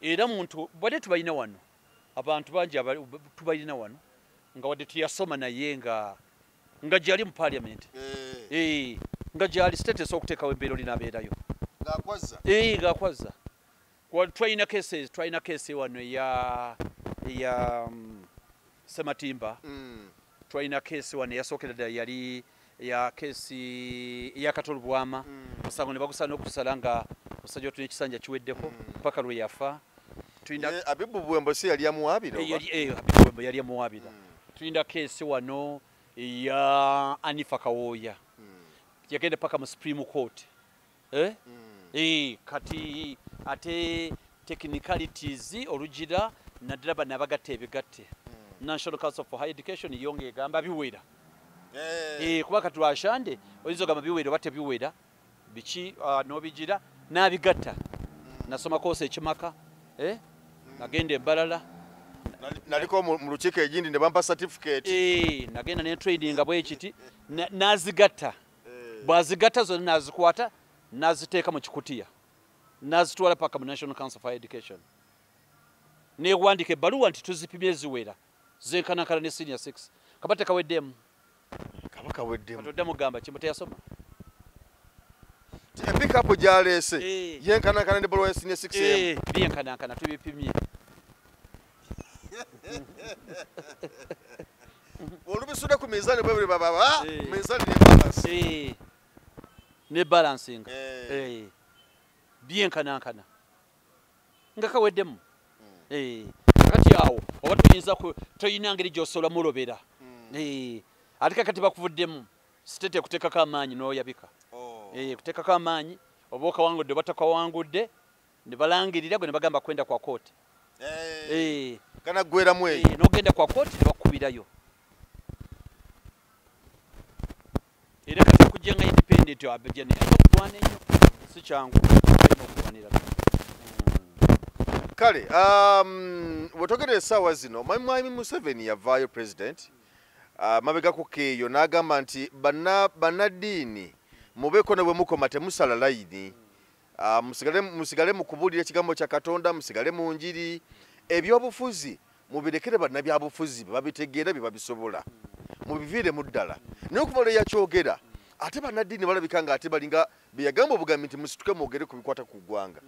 Era muntu bwadde tubalina wano abantu bangi tubalina wano nga wadde teyasoma naye nga gyali mu parliament, nga gyali status okuteekawo embeera olinabeerayo ng'akwazza. Twalina cases, twalina case wano eya Sematimba, twalina case wano eyasookera ddala yali ya case eya Katolu Bwama, omusango ne bagusala n'okusala nga omusajja otuna ekisanja kiweddeko paka lwe yafa. Abibu Buwembo si yali amuwaabira? Abibu Buwembo yali amuwaabira. Tulina case wano eya Anifa Kawooya, yagenda paka mu Supreme Court. Kati ate technicalities olugira naddala bano abagatta ebigatte National Council for Higher Education yo ng'egamba biwera. Kuba kati Rwashande oyinza ogamba biwera oba tebiwera biki, n'obigira n'abigatta. Nasoma course ekimaka, nagenda embalala, naliko mu lukiiko egindi ne bampa certificate, nagenda ne training bwe kiti n'azigatta. Bw'azigatta zonna n'azikwata n'aziteeka mu kikutiya n'azitwala paka mu National Council for Education, neewandika ebbaluwa nti tuzipimye ziwera zenkanankana ne senior 6. Kaba tekaweddemu, kaba kaweddemu. Katodda mugamba kimbo teyasoma epikapu gyaleese yenkanankana ne bbaluwa ya senior 6 byenkanankana tubipimye. Olubisudde ku minzaani bwe buli bababa minzaani ne balance ne balancing byenkanankana nga kaweddemu. Kati awo oba toyinza toyina ngeri gy'osobola mulobera. Ate kakati bakuvuddemu state ekuteekako amaanyi n'oyabika. Kuteekako amaanyi oba okawangudde oba tokawangudde ne balangirira gwe ne bagamba kwenda kwa kooti. Kanaggweramu eyo n'ogenda kwa kooti ne bakukubirayo. Era kati okujja nga independent okulwana ennyo si kyangu, olina okulwanira. Kale wetogera essaawa zino Mwami Museveni yavaayo president mabegako keeyo n'agamba nti bannaddiini mubeeko ne bwe mukoma temusala layini, musigale mu kubuulira ekigambo kya Katonda, musigale mu njiri, ebyobufuzi mubirekere bannabyabufuzi babitegeera bye babisobola, mubiviiremu ddala. Naye okuva lwe yakyogera ate bannaddiini balabika nga ate balinga bye yagamba obugambi nti musituke mwogere ku bikwata ku ggwanga.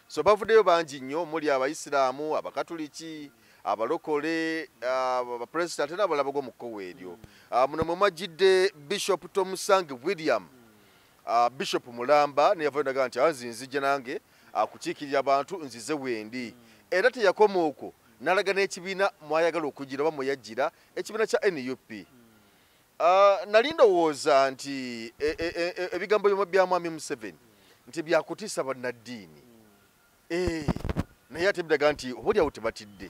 So bavuddeyo bangi nnyo, muli abayisiraamu, abakatuliki, abalokole, abaprotestant n'abalala bagwa mu kkowe eryo. Muno mwe mwajjidde Bishop Tomusange William, Bishop Mulamba, naye yavaayo n'agamba nti nze nzijja nange akukiikirira abantu nzize wendi. Era teyakoma okwo n'alaga n'ekibiina mwayagala okugira oba mwe yajjira, ekibiina kya NUP. Nali ndowooza nti ebigambo bya Mwami Museveni nti byakutiisa bannaddiini, naye ate biraga nti oba oliawo tebatidde.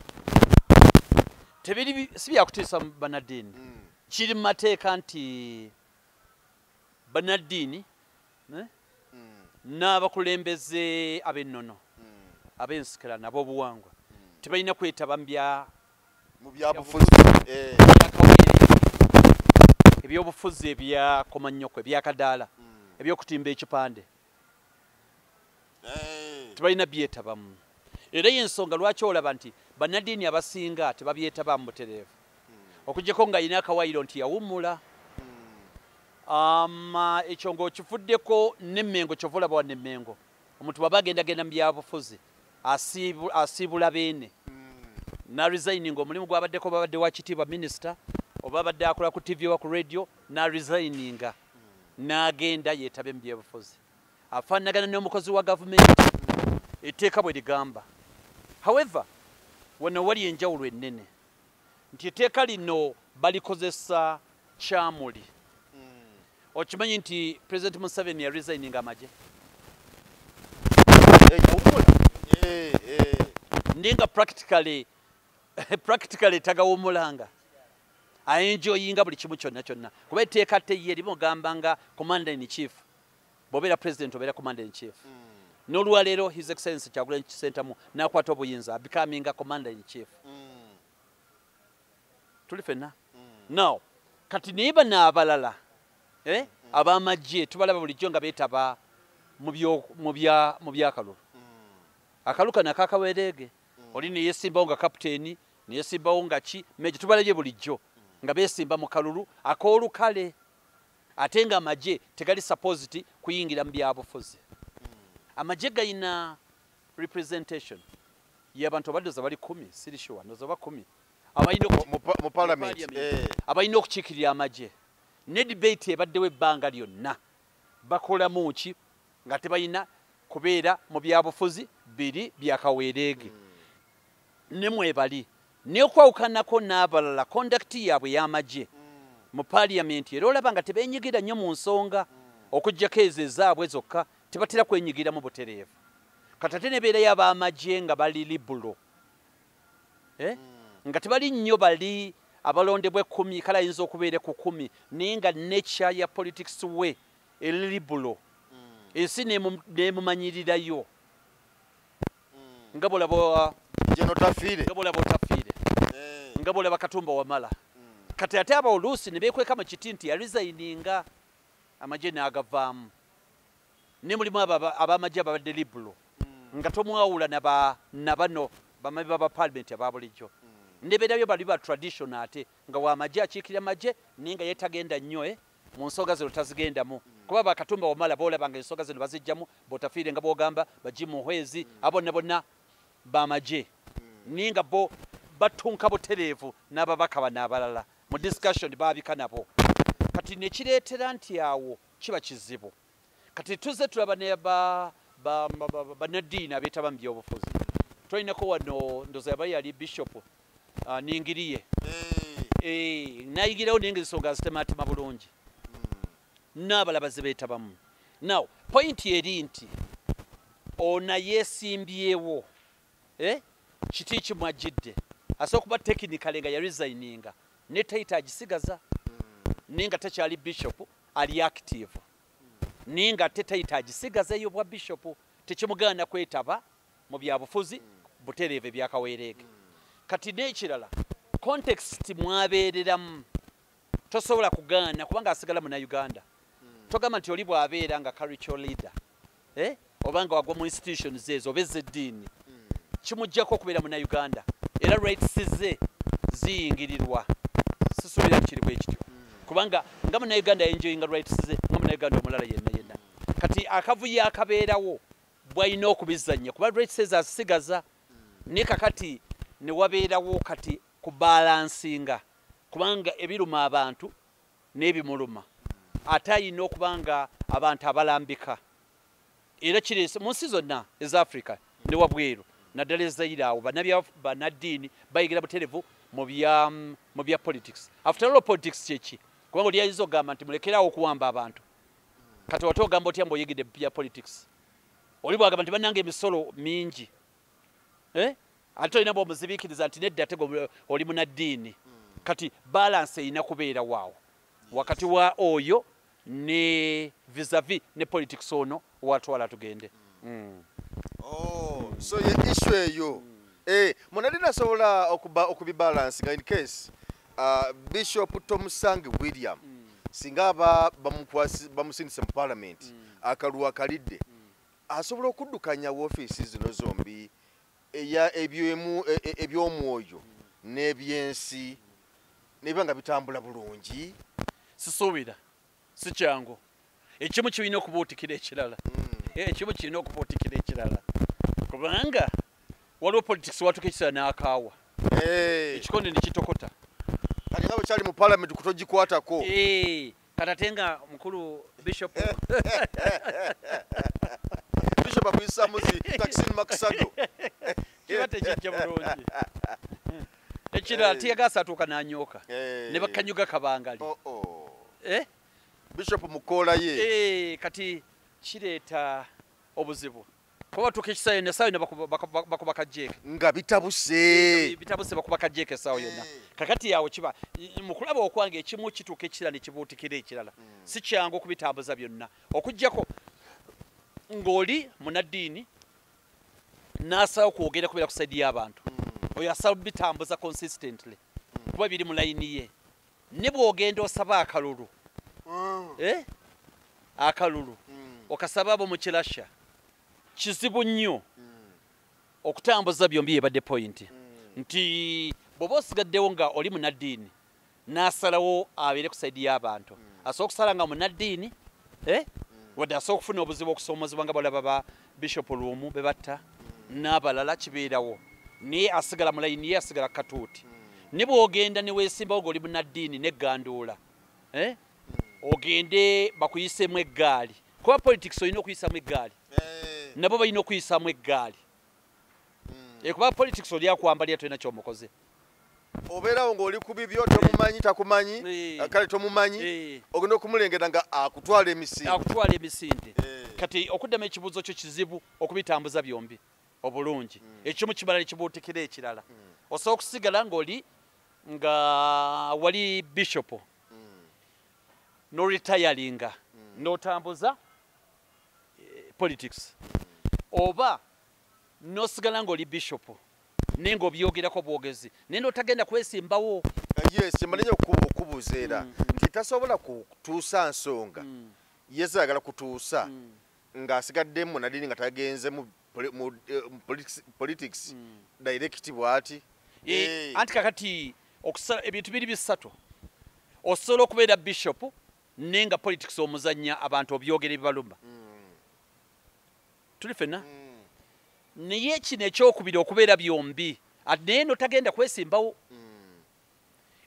Tebiri si byakutiisa bannaddiini. Kiri mu mateeka nti bannaddiini n'abakulembeze ab'ennono, ab'ensikirano, ab'obuwangwa tebalina kwetaba mu byabufuzi, ebyobufuzi ebyakomanyoko, ebyakadaala, ebyokutimba ekipande, tebalina byetabamu. Era y'ensonga lwaki olaba nti bannaddiini abasinga tebabyetabamu butereevu, okuggyako nga alina akawayiro nti yawummula. Ekyo ng'okivuddeko n'Emmengo, kyova olaba wa n'Emmengo omuntu bw'aba agendagenda mu byabufuzi asiibula beene n'aresigninga omulimu gwabaddeko, babadde wa kitiibwa minisita oba abadde akola ku TV oba ku radio, n'aresigninga n'agenda yeetabe mu byobufuzi, afaanagana n'omukozi wa gavumenti etteeka bwe ligamba. However, wano wali enjawulo ennene nti etteeka lino balikozesa kyamuli. Okimanyi nti President Museveni yaresigninga amagye ndinga practically tagawumulanga, aenjoyinga buli kimu kyonna kyonna, kuba etteeka teye limugamba nga commander in chief. Bw'obeera president obeera commander in chief. N'olwaleero His Excellency Kyagulanyi Ssentamu n'akwata obuyinza, becoming a commander in chief. Tuli ffenna now. Kati naye bano abalala ab'amagye tubalaba bulijjo nga beetaba mu byakalulu. Akalu kano akakawereege, oli neyesimbawo nga kapiteeni, neyesimbawo nga ki meje, tubalabye bulijjo nga beesimba mu kalulu ak'olukale, ate nga amagye tegali supposed kuyingira mu byabufuzi. Amagye galina representation y'abantu abaddoza bali 10, siri sure, ndoza ba 10 mu parliament, abalina okukiikirira amagye. Ne debate ebaddewo ebbanga lyonna, bakolamu ki nga tebalina kubeera mu byabufuzi biri byakaweereege ne mwebali n'okwawukanako n'abalala conduct yaabwe y'amagye mu parliament. Era olaba nga tebeenyigira nnyo mu nsonga okuggyako ezo ezaabwe zokka, tebatera kwenyigira mu butereevu. Kati ate nebeerayo ab'amagye nga bali liberal, nga tebali nnyo bali abalondebwa 10, kale ayinza okubeera ku 10, naye nga nature ya politics we eri liberal, ensi nemumanyirirayo nga bw'olaba Otafiire, nga bw'olaba Otafiire, nga bw'olaba Katumba Wamala. Kati ate aba oluusi ne beekweka mu kiti nti yaresigninga amagye n'agavaamu. Ne mulimu ab'amagye ababadde liberal nga tomwawula na bano bamemba ba parliament aba bulijjo. Nebeerabyo bali ba traditional, ate nga w'amagye akiikirira magye, naye nga yeetagenda nnyo mu nsonga zino tazigendamu, kuba Bakatumba Wamala boolaba nga ensonga zino bazijjamu, Botafiire nga bw'ogamba, Bajimuhwezi, abo bonna bonna bamagye, naye nga bo batunka butereevu n'ababaka bano abalala mu discussion baabika nabo. Kati nekireetera nti awo kiba kizibu. Kati tuzze tulaba ne bannaddiini abeetaba mu byobufuzi. Twalinako wano ndoza yaba yali bishop Ningiriye, nayigirawo naye nga ensonga azitematema bulungi, n'abalala beetabamu. Now point eri nti ono yeesimbyewo, kiti kimwajjidde asobola kuba technically nga yaresigninga ne title agisigaza, naye nga takyali bishop ali active, naye nga ate title agisigaza ey'obwa bishop, tekimugaana kwetaba mu byabufuzi butereevu ebyakaweereege. Kati n'ekirala, context mwabeereramu tosobola kugaana kubanga asigala Munnayuganda. Togamba nti oli bw'abeera nga cultural leader, oba nga wagwa mu institutions ezo oba ez'eddiini, kimuggyako okubeera Munnayuganda, era rights ze ziyingirirwa. Sisuubira kiri bwe kityo, kubanga nga Munnayuganda enjoyinga rights ze nga Munnayuganda omulala yenna yenna. Kati akavuyo akabeerawo bw'alina okubizannya kuba rights ze azisigaza, naye kakati ne wabeerawo kati kubalansinga, kubanga ebiruma abantu n'ebimuluma ate ayina okuba nga abantu abalambika. Era kireese mu nsi zonna eza Africa ne wabweru, naddala ezaire awo, bannaddiini bayigira buterevu mu bya politics. After all, politics kyeki? Kubanga oli ayinza okugamba nti mulekerawo okuwamba abantu, kati wate ogamba otya mbu oyigidde bya politics? Oli bwagamba nti bannange emisolo mingi. Ate olina bw'omuzibiikiriza nti nedda ate oli munaddiini. Kati balance erina kubeera waawo wakati wa oyo ne vis-a-vis ne politics ono watwala tugende. Oh, so ye issue eyo munaddiini asobola okubibalance nga in case Bishop Tomusange William singa aba bamusindise mu parliament akalulu akalidde, asobola okuddukanya woofiisi zino zombi, ebyomwoyo n'ebyensi, nebiba nga bitambula bulungi? Sisuubira, si kyangu. Ekimu kirina okubuutikira ekirala, ekimu kirina okubuutikira ekirala, kubanga waliwo politics watuuka ekiseera n'akaawa, ekikonde ne kitokota. Kati nga bwe kyali mu parliament kutogikwatako. Kati ate nga mukulu bishop Bishop akuyisaamu zi taxi makisado. Kiba tekijja bulungi. Ekirala, teargas atuuka n'anyooka ne bakanyuga kabangali. Oh. Bishop mukoola ye. Kati kireeta obuzibu kuba batuuka ekiseera yonna, essaawa yonna bakuba kajeeke. Nga bitabuse. Bitabuse, bakuba kajeeke essaawa yonna. Kakati awo kiba mu kulaba okwange ekimu kituuka ekirala ne kibuutikira ekirala. Si kyangu okubitambuza byonna, okuggyako ng'oli munaddiini n'asalawo kwogera kubeera ku side y'abantu. Oyo asala bitambuza consistently kuba biri mu layini ye. Ne bw'ogenda osaba akalulu, akalulu okasaba abo mu kirasha, kizibu nnyo okutambuza byombi. Yebadde point nti bw'oba osigaddewo nga oli munaddiini n'asalawo abeere ku side y'abantu, asobola okusala nga munaddiini, wadde asobola okufuna obuzibu, okusoomozebwa nga balaba ba Bishop Lumu be batta n'abalala, kibeerawo, naye asigala mu layini ye, asigala katuuti. Ne bw'ogenda ne weesimbawo ng'oli munaddiini negganduula, ogende bakuyiseemu eggaali, kuba politics olina okuyisamu eggaali, nabo balina okuyisaamu eggaali. Kuba politics oli akwambalira, tolina kyomukoze. Obeerawo ng'oli ku bibyo, tomumanyi, takumanyi. Kale tomumanyi. Ogenda okumulengera nga akutwala emisinde. Akutwala emisinde. Kati okuddamu ekibuuzo kyo, kizibu okubitambuza byombi obulungi. Ekimu kimala nekibuutikira ekirala. Osobola okusigala ng'oli nga wali bishop n'oretiringa n'otambuza politics, oba n'osigala ng'oli bishop naye ng'obyogerako bwogezi, naye n'otagenda kwesimbawo. Yes, kyemmanyi okubuuza era nti tasobola kutuusa nsonga ye ayagala kutuusa ng'asigadde munaddiini nga tagenze mu politics direct bw'ati. Anti kakati okusala ebintu biri bisatu: osobola okubeera bishop naye nga politics omuzannya, abantu obyogera ebibaluma, tuli fenna. Naye kino ekyokubiri, okubeera byombi ate naye notagenda kwesimbawo,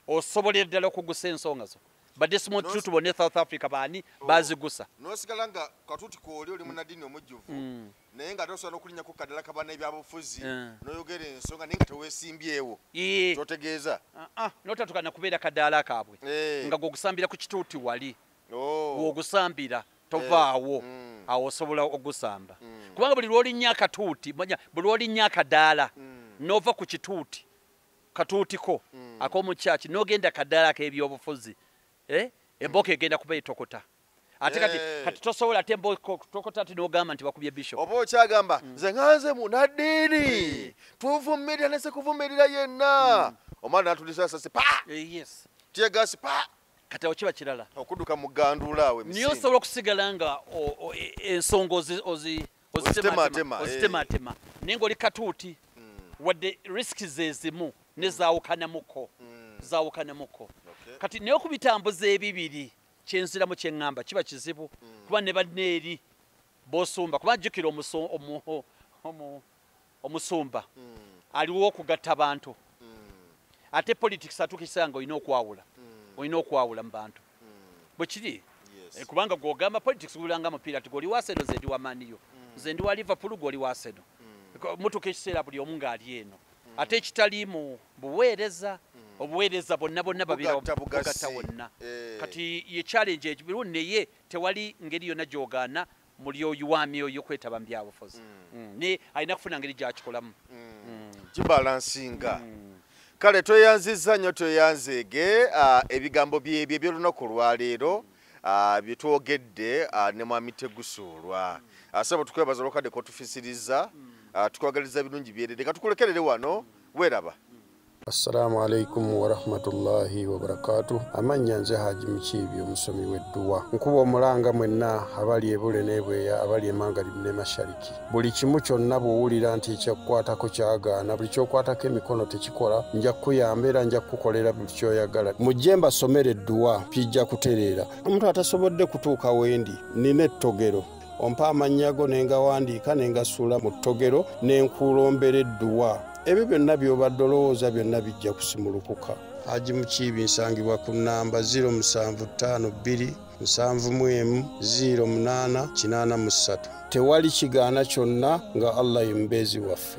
osobolera ddala okugusa ensonga zo. Ba Desmond Tutu bonna e South Africa baani bazigusa. N'osigala nga katuuti kooli oli munaddiini omujjuvu, naye nga ate osobola n'okulinnyako kaddala kabana ebyabufuzi n'oyogera ensonga naye nga teweesimbyewo. Kyotegeeza. Ah, ah, notatuka nakubeera kadaala kaabwe nga gwogusambira ku kituuti wali. Gwogusambira tovaawo. Awo osobola ogusamba, kubanga buli lwolinnya akatuuti, manya buli lwolinnya akadaala n'ova ku kituuti katuutiko ak'omukyaki n'ogenda kadaala ak'ebyobufuzi, embooko egenda kuba etokota. Ate kati kati tosobola ate embooko tokota ate n'ogamba nti bakubye bishop. Oba okyagamba nze nga nze munaddiini, tuvumirira nese kuvumirira yenna, omwana natulisa sasi pa. Yes. Teargas pa. Kati awo kiba kirala. Okudduka mu gganduula awo naye emisinde. Osobola okusigala nga ensonga Ozitematema, ozitematema naye ng'oli katuuti, wadde risiki zezimu ne zaawukanamuko, zaawukanamuko. Kati naye okubitambuza ebibiri, kyenziramu kyeŋŋamba, kiba kizibu, kuba ne banneeri b'osumba, kuba jjukira omusumba aliwo okugatta bantu, ate politics atuuka ekiseera nga olina okwawula, olina okwawula mu bantu bwe kiri. Kubanga gwogamba politics gulanga mupiira, ti gwoli wa Arsenal, nze ndi wa Man U, nze ndi wa Liverpool, gwoli wa Arsenal. Mutuuka ekiseera buli omu ng'ali eno, ate ekitali mu buweereza, obuweereza bonna bonna babira Bugatta bugasi. Bugatta wonna. Kati ye challenge ekiriwo, naye tewali ngeri yonna gy'ogaana muli oyu wa myoyo kwetaba mu byabufuzi. Naye alina kufuna ngeri gyakikolamu. Kibalansinga. Kale tweyanzizza nnyo, tweyanzeege ebigambo byebyo eby'olunaku olwaleero bye twogedde ne Mwami Tegusuulwa. Sebo tukwebaza olw'akadde k'otufisiriza, tukwagaliza birungi byerere. Katukulekerere wano, weeraba. Assalamu alaikum warahmatullahi wabarakatuh. Amannya nze Haji Mukiibi, omusomi w'edduwa. Nkuba omulanga mwenna abali ebule n'ebweya, abali emangalibu ne mashariki. Buli kimu kyonna bw'owulira nti ekyakukwatako kyagaana, buli ky'okwatako emikono tekikola, nja kukuyamba era nja kukukolera buli ky'oyagala. Mujje mbasomere edduwa, kijja kutereera. Omuntu atasobodde kutuuka wendi, nina ettogero. Ompa amannya go ne ngawandiika ne ngasuula mu ttogero ne nkulombera edduwa. Ebyo byonna by'obadde olowooza byonna bijja kusimulukuka. Haji Mukiibi nsangibwa ku nnamba 0752 71 08 83. Tewali kigaana kyonna nga Allah ye mubeezi waffe.